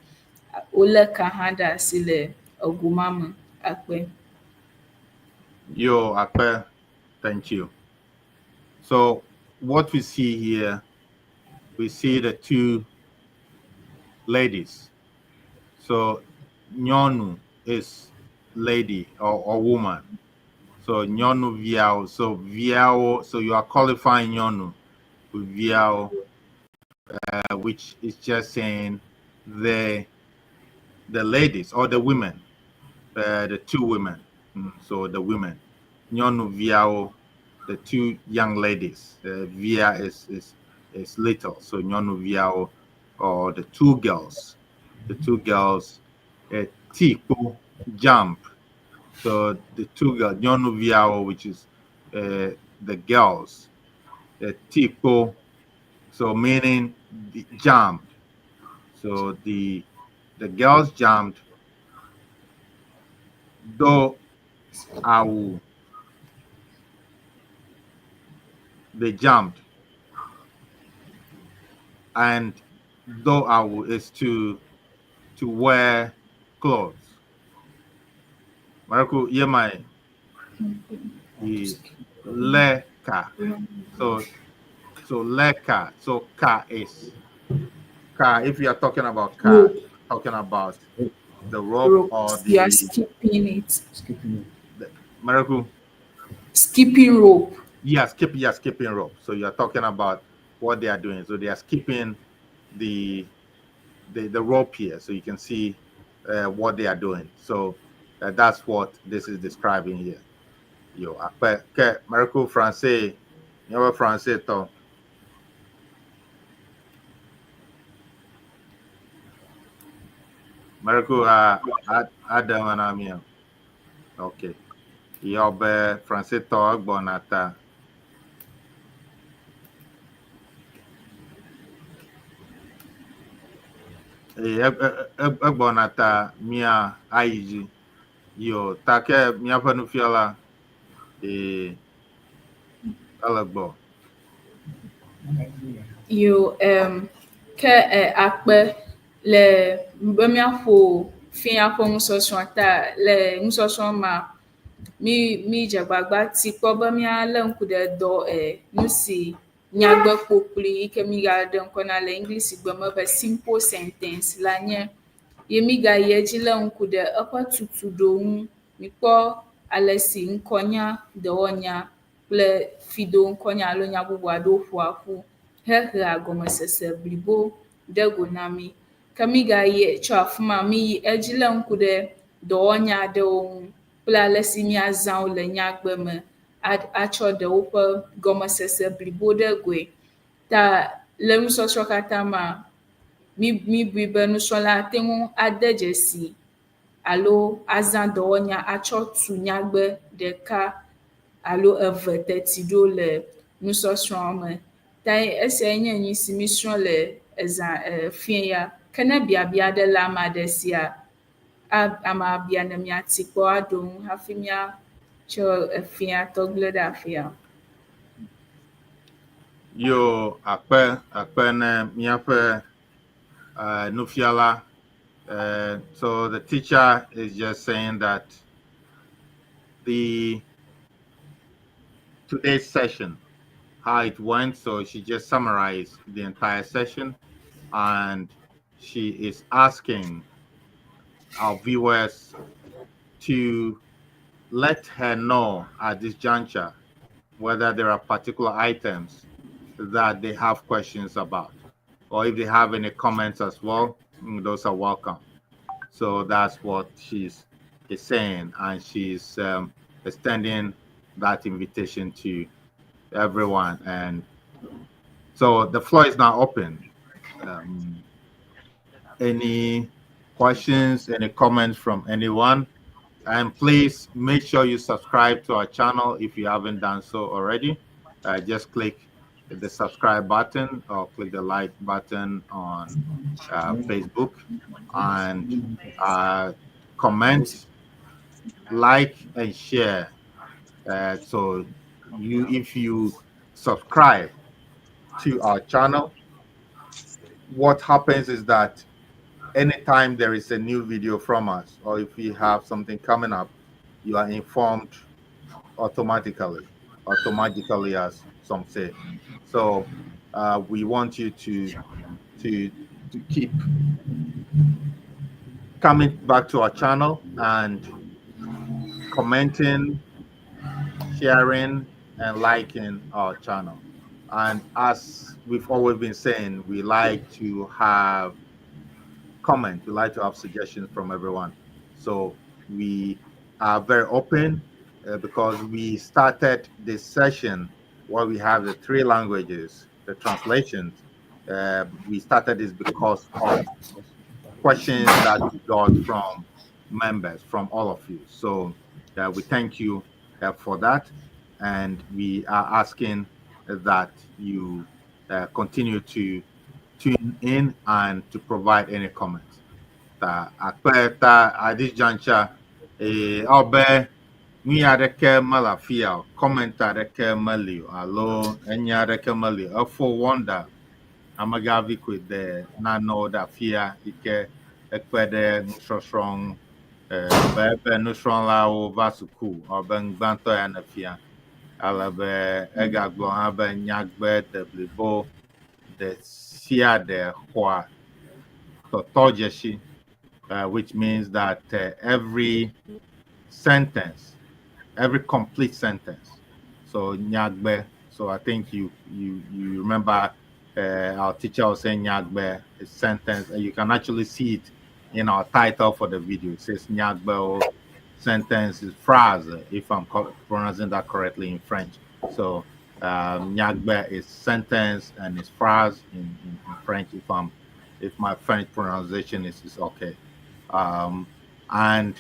Wolé ka hã ɖe asi le ego ma me akpe. Yo akpe. Thank you. So what we see here, we see the two ladies. So nyɔnu is lady or woman. So nyɔnu viawo. So viawo. So you are qualifying nyɔnu with viawo, which is just saying the ladies or the women, the two women. So the women, nyɔnu viawo, the two young ladies. Via is little, so nyɔnu viawo, or the two girls, the two girls. Ti kpo, jump. So the two girls, nyɔnu viawo, which is the girls. Ti kpo, so meaning the jump. So the girls jumped. Do awu. They jumped. And do awu is to wear clothes. Marco, yemai le ka. So le ka. So ka is ka. If you are talking about ka, Rope. Talking about the rope, Rope. Or You are the skipping it. Skipping. Maraku. Skipping rope. Yeah, skip, yeah, skipping rope. So you are talking about what they are doing. So they are skipping the rope here, so you can see what they are doing. So that's what this is describing here. Yo, akpe ke Maraku Francais, you Francais to. Maraku Adam and Amia. Okay. Yobe Francais to agbonata. Egbɔna ta mia ayi dzi. Yo, ta ke míaƒe nufiala ee ele gbɔ. Yo, ke akpe le be míaƒo fia ƒe nusɔsrɔ̃ ta le nusɔsrɔ̃ ma mi dze agbagba ti kpɔ be míalé ŋku ɖe dɔ nu si nyagbe kpokploe yi ke mígaɖe ŋkɔ na le English gbe me be simple sentence la nye ye mígayi edzi lé ŋku ɖe eƒe tutuɖo ŋu. Mikpɔ ale si ŋkɔnya, dɔwɔnya kple fido ŋkɔnya alo nya bubu aɖewo ƒoa ƒu hehea gɔmesese blibo ɖe go na mí. Ke mígayi tso afi ma míyi edzi lé ŋku ɖe dɔwɔnya aɖewo ŋu kple ale si míazã wo le nyagbe me atsɔ ɖe woƒe gɔmesese blibo ɖe goe. Ta le nusɔsrɔ̃ katã ma, míbui be nusrɔ̃la ate ŋu ade dzesi alo azã dɔwɔnya atsɔ tu nyagbe ɖeka alo eve teti ɖo le nusɔsrɔ̃a me. Ta esiae nye nu si mísrɔ̃ le ezã fia ya. Ke ne biabia aɖe le ame aɖe sia, amea bia ne míati kpɔ aɖo ŋu hafi míatsɔ efia tɔgble ɖe afia. Yo, akpe akpe ne míaƒe nufiala. So the teacher is just saying that the today's session, how it went. So she just summarized the entire session, and she is asking our viewers to let her know at this juncture whether there are particular items that they have questions about, or if they have any comments as well, those are welcome. So that's what she's is saying, and she's extending that invitation to everyone. And so the floor is now open. Any questions, any comments from anyone? And please make sure you subscribe to our channel if you haven't done so already. Just click the subscribe button or click the like button on Facebook, and comment, like, and share. So if you subscribe to our channel, what happens is that anytime there is a new video from us, or if we have something coming up, you are informed automatically. Automagically, as some say. So we want you to keep coming back to our channel and commenting, sharing, and liking our channel. And as we've always been saying, we like to have comments, we like to have suggestions from everyone. So we are very open because we started this session where we have the three languages, the translations. We started this because of questions that we got from members, from all of you. So we thank you for that. And we are asking that you continue to tune in and to provide any comments. Ta akpe ta at this juncture, ɔbe nu aɖeke mele afi ya o, comment aɖeke meli o alo enya aɖeke meli o. Efo Wonder amegavi koe de nanewo ɖe afi ya yi ke ekpe ɖe nusɔsrɔ̃ ŋu. Be eƒe nusrɔ̃lawo va suku abe ŋgbãtɔ ya ne fia. Ale be egagblɔ hã be nyagbe deblibo ɖe sia ɖe xɔa tɔtɔdzesi, which means that every sentence, every complete sentence. So nyagbe. So I think you remember our teacher was saying nyagbe, a sentence, and you can actually see it in our title for the video. It says nyagbe or sentence is phrase, if I'm pronouncing that correctly in French. So nyagbe is sentence and it's phrase in French, if my French pronunciation is okay. And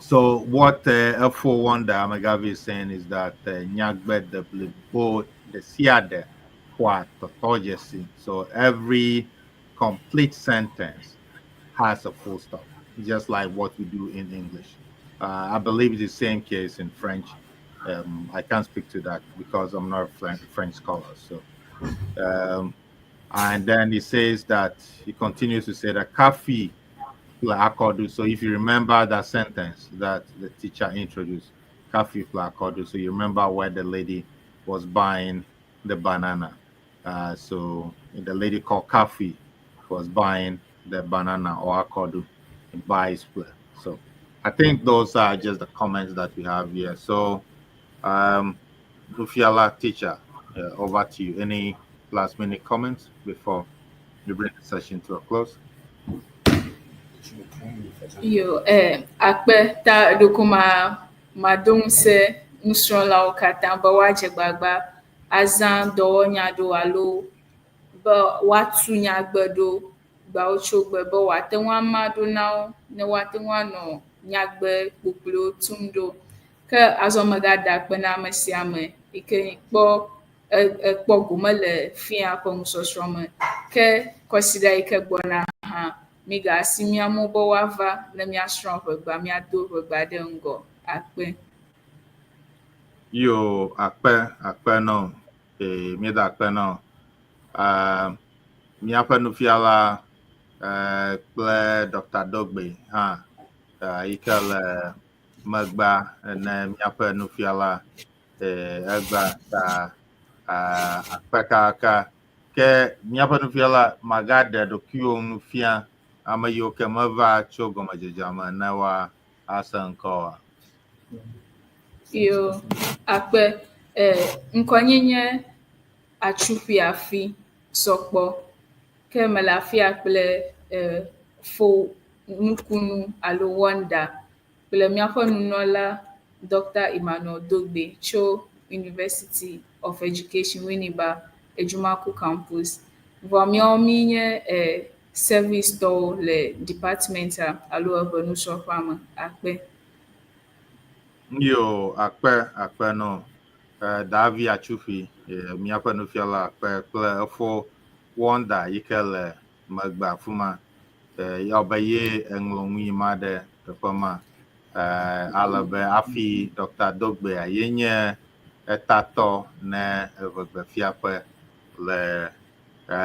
so what F4 Wonder Amegavi is saying is that nyagbe deblibo ɖe sia ɖe xɔa tɔtɔdzesi. So every complete sentence has a full stop, just like what we do in English. I believe it's the same case in French. I can't speak to that because I'm not a French scholar. So, and then he says that he continues to say that kafi akodu. So if you remember that sentence that the teacher introduced, kafi akodu. So you remember where the lady was buying the banana. So the lady called Kafi was buying the banana or akodu buys. So I think those are just the comments that we have here. So Nufiala teacher, over to you. Any last minute comments before we bring the session to a close? Yo, akpe ta ɖoko ma mado ŋusẽ nusrɔ̃lawo katã be woadze gbagba azã dɔwɔnya ɖo alo be woatu nyagbe ɖo gbawo tso gbe be wòate ŋu ama ɖo na wo ne woate ŋu anɔ nyagbe kpokploewo tum ɖo. Ke azɔ megada akpe na ame sia ame yi ke kpɔ ekpɔ gome le fia ƒe nusɔsrɔ̃ me. Ke kɔsiɖa yi ke gbɔna hã migasi mía amewo be woava ne míasrɔ̃ ʋegba míado ʋegba ɖe ŋgɔ. Akpe. Yo, akpe, akpe no. Míeda akpe no. Míaƒe nufiala kple Dr. Dogbe hã yi ke le megbea ne míaƒe nufiala egba ta akpe kaka. Ke míaƒe nufiala magaɖe ɖokuiwò nu fia ame yiwo ke meva tso gɔmedzedzea me ne woa ase ŋkɔ oa. Yo, akpe. Ŋkɔnye nye Atsuƒi Afi Sɔkpɔ. Ke mele afia kple Fo Nukunu alo Wonder kple míaƒe nunɔla Dr. Emmanuel Dogbe tso University of Education Winneba Edwumaku Campus. Vɔ míawo mí nye service tɔwo le department-a alo eʋe nusrɔ̃ƒea me. Akpe. Yo, akpe, akpe no. Davi Atsufi, míaƒe nufiala akpe kple efo Wonder yi ke le megbe afi ma. Ya be ye eŋlɔ nu yi ma ɖe teƒe ma. Ale be hafi Dr. Dogbea ye nye etatɔ ne eʋegbefiaƒe le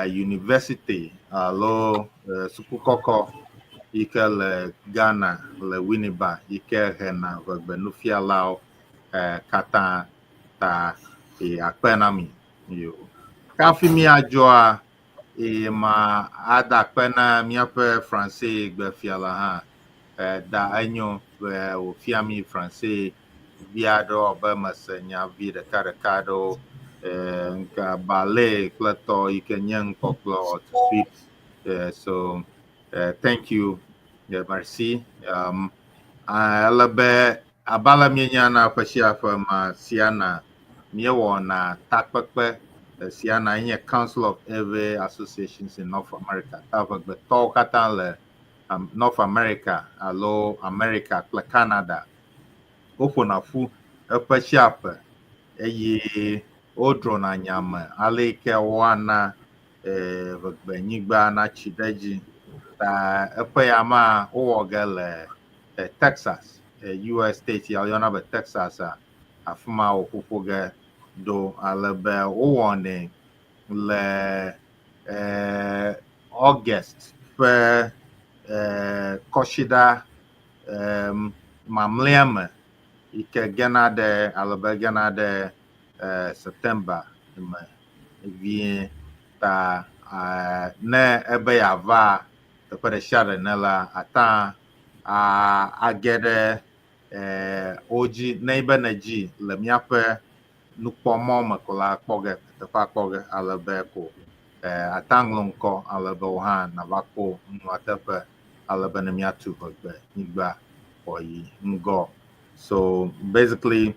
university alo suku kɔkɔ yi ke le Ghana le Winneba yi ke hena ʋegbe nufialawo katã. Ta e akpe na mi. Yo. Kafi míadzɔa eye ma ada akpe na míaƒe Franse gbefiala hã. Da enyo be wòfia mi Franse vi aɖewo abe mese nya vi ɖekaɖeka aɖewo nka balayer kple tɔ yi ke nye ŋkpɔkplɔ or to sweep. So thank you. Yeah, merci. Ele be abe ale míenya na ƒe sia ƒe ma siana míewɔna takpekpe siana nye Council of Ewe Associations in North America. Ta ʋegbetɔwo katã le North America alo America kple Canada woƒona ƒu eƒe sia ƒe eye wodrɔ̃na nya me ale yi ke woana ʋegbenyigba natsi ɖe edzi. Ta eƒe ya ma wowɔ ge le Texas, US state ya woyɔna be Texas a afi ma woƒoƒo ge ɖo ale be wowɔnɛ le August ƒe kɔsiɖa mamlɛa me yi ke gena ɖe alo be gena ɖe September me vie. Ta ne ebe yeava teƒe ɖe sia ɖe ne la ata age ɖe wo dzi ne be nedzi le míaƒe nukpɔmɔ me ko la kpɔ ge teƒea kpɔ ge ale be ko ata ŋlɔ ŋkɔ ale be wo hã nava kpɔ nua teƒe ale be ne míatu ʋegbe nyigba wòayi ŋgɔ. So basically,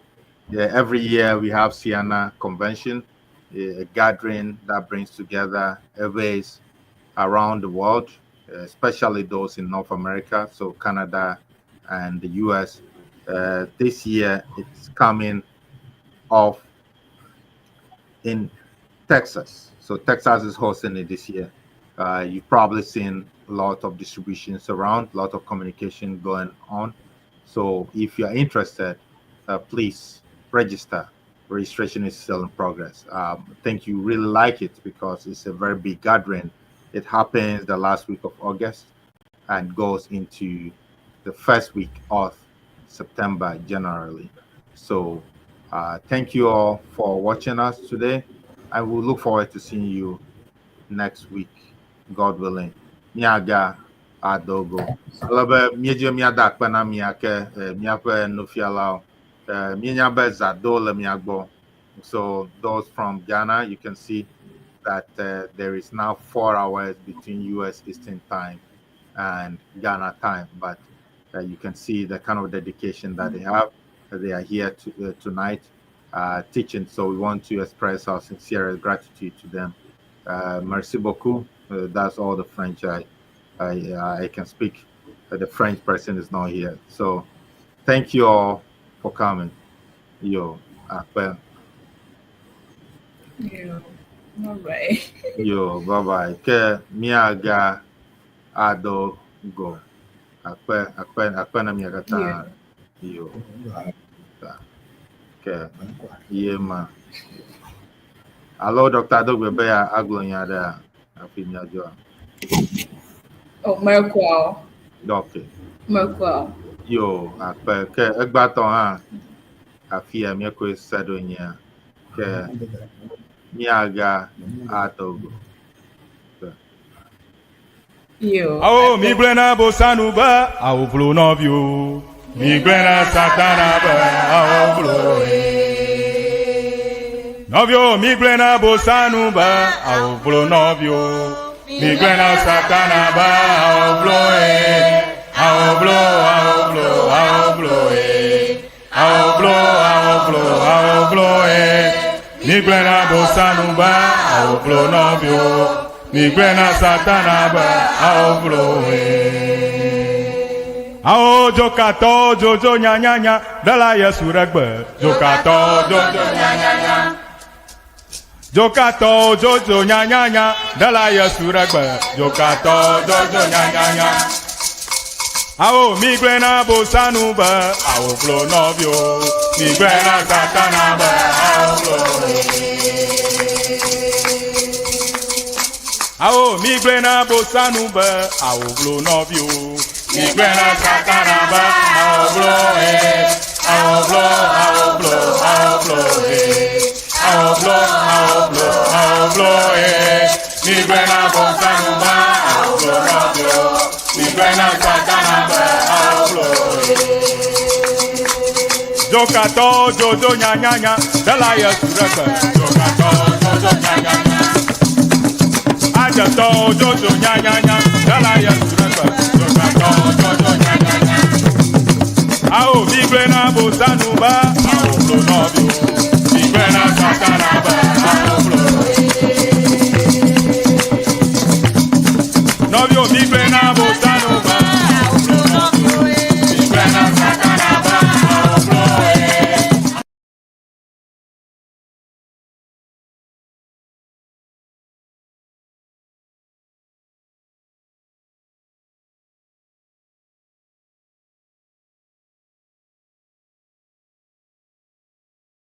yeah, every year we have Siana Convention, a gathering that brings together Ewes around the world, especially those in North America, so Canada and the US. This year it's coming off in Texas. So Texas is hosting it this year. You've probably seen a lot of distributions around, a lot of communication going on. So if you're interested, please register. Registration is still in progress. I think you really like it because it's a very big gathering. It happens the last week of August and goes into the first week of September generally. So thank you all for watching us today. And we'll look forward to seeing you next week, God willing. Miaga adogo. Ale be míedze míada akpe na mia ke míaƒe nufialawo. Míenya be zado le mia gbɔ. So those from Ghana, you can see that there is now 4 hours between US Eastern Time and Ghana time. But you can see the kind of dedication that they have. They are here tonight teaching. So we want to express our sincere gratitude to them. Merci beaucoup. That's all the French I can speak. The French person is not here. So thank you all for coming. Yo, akpe. Yeah. All right. Yo, bye bye. Ke miaga ado go. Akpe, akpe, akpe na mia katã. Yo. Ta. Ke ye ma. Alo Dr. Adogbe be ya agblɔ nya ɖea hafi miadzoa. Oh, Merkwell. Okay. Merkwell. Yo, akpe ke egbatɔ hã afia míekɔe se ɖo nyia ke miaga adogo. Yo. Awo mi gblẽ na bosanu be awo vlo nɔviwo. Mi gblẽ na satana be awo vlo nɔviwo. Mi gblẽ na bosanu be awo vlo nɔviwo. Mi gblẽ na satana be awo vlo ye. Awo vlo, awo vlo, awo vlo ye. Awo vlo, awo vlo, awo vlo ye. Mi gblẽ na bosanu be awo vlo nɔviwo. Mi gblẽ na satana be awo vlo ye. Awo dzokatɔ dzodzo nyanyanya ɖela Yesu ɖe gbe. Dzokatɔ dzodzo nyanyanya. Dzokatɔ dzodzo nyanyanya ɖela Yesu ɖe gbe. Dzokatɔ dzodzo nyanyanya. Awo mi gblẽ na bosanu be awo vlo nɔviwo. Mi gblẽ na satana be awo vlo. Awo mi gblẽ na bosanu be awo vlo nɔviwo. Mi gblẽ na satana be awo vlo ye. Awo vlo, awo vlo, awo vlo ye. Migblɔe na Bosanu be awovlo nɔviwo. Migblɔe na Satana be awovlo Dzokatɔ dzodzo nyanyanya, ɖela Yesu ɖe gbe. Dzokatɔ dzodzo nyanyanya. Adzetɔ dzodzo nyanyanya, ɖela Yesu ɖe gbe. Dzokatɔ dzodzo nyanyanya. Awo migblɔe na Bosanu be awovlo nɔviwo. Migblɔe na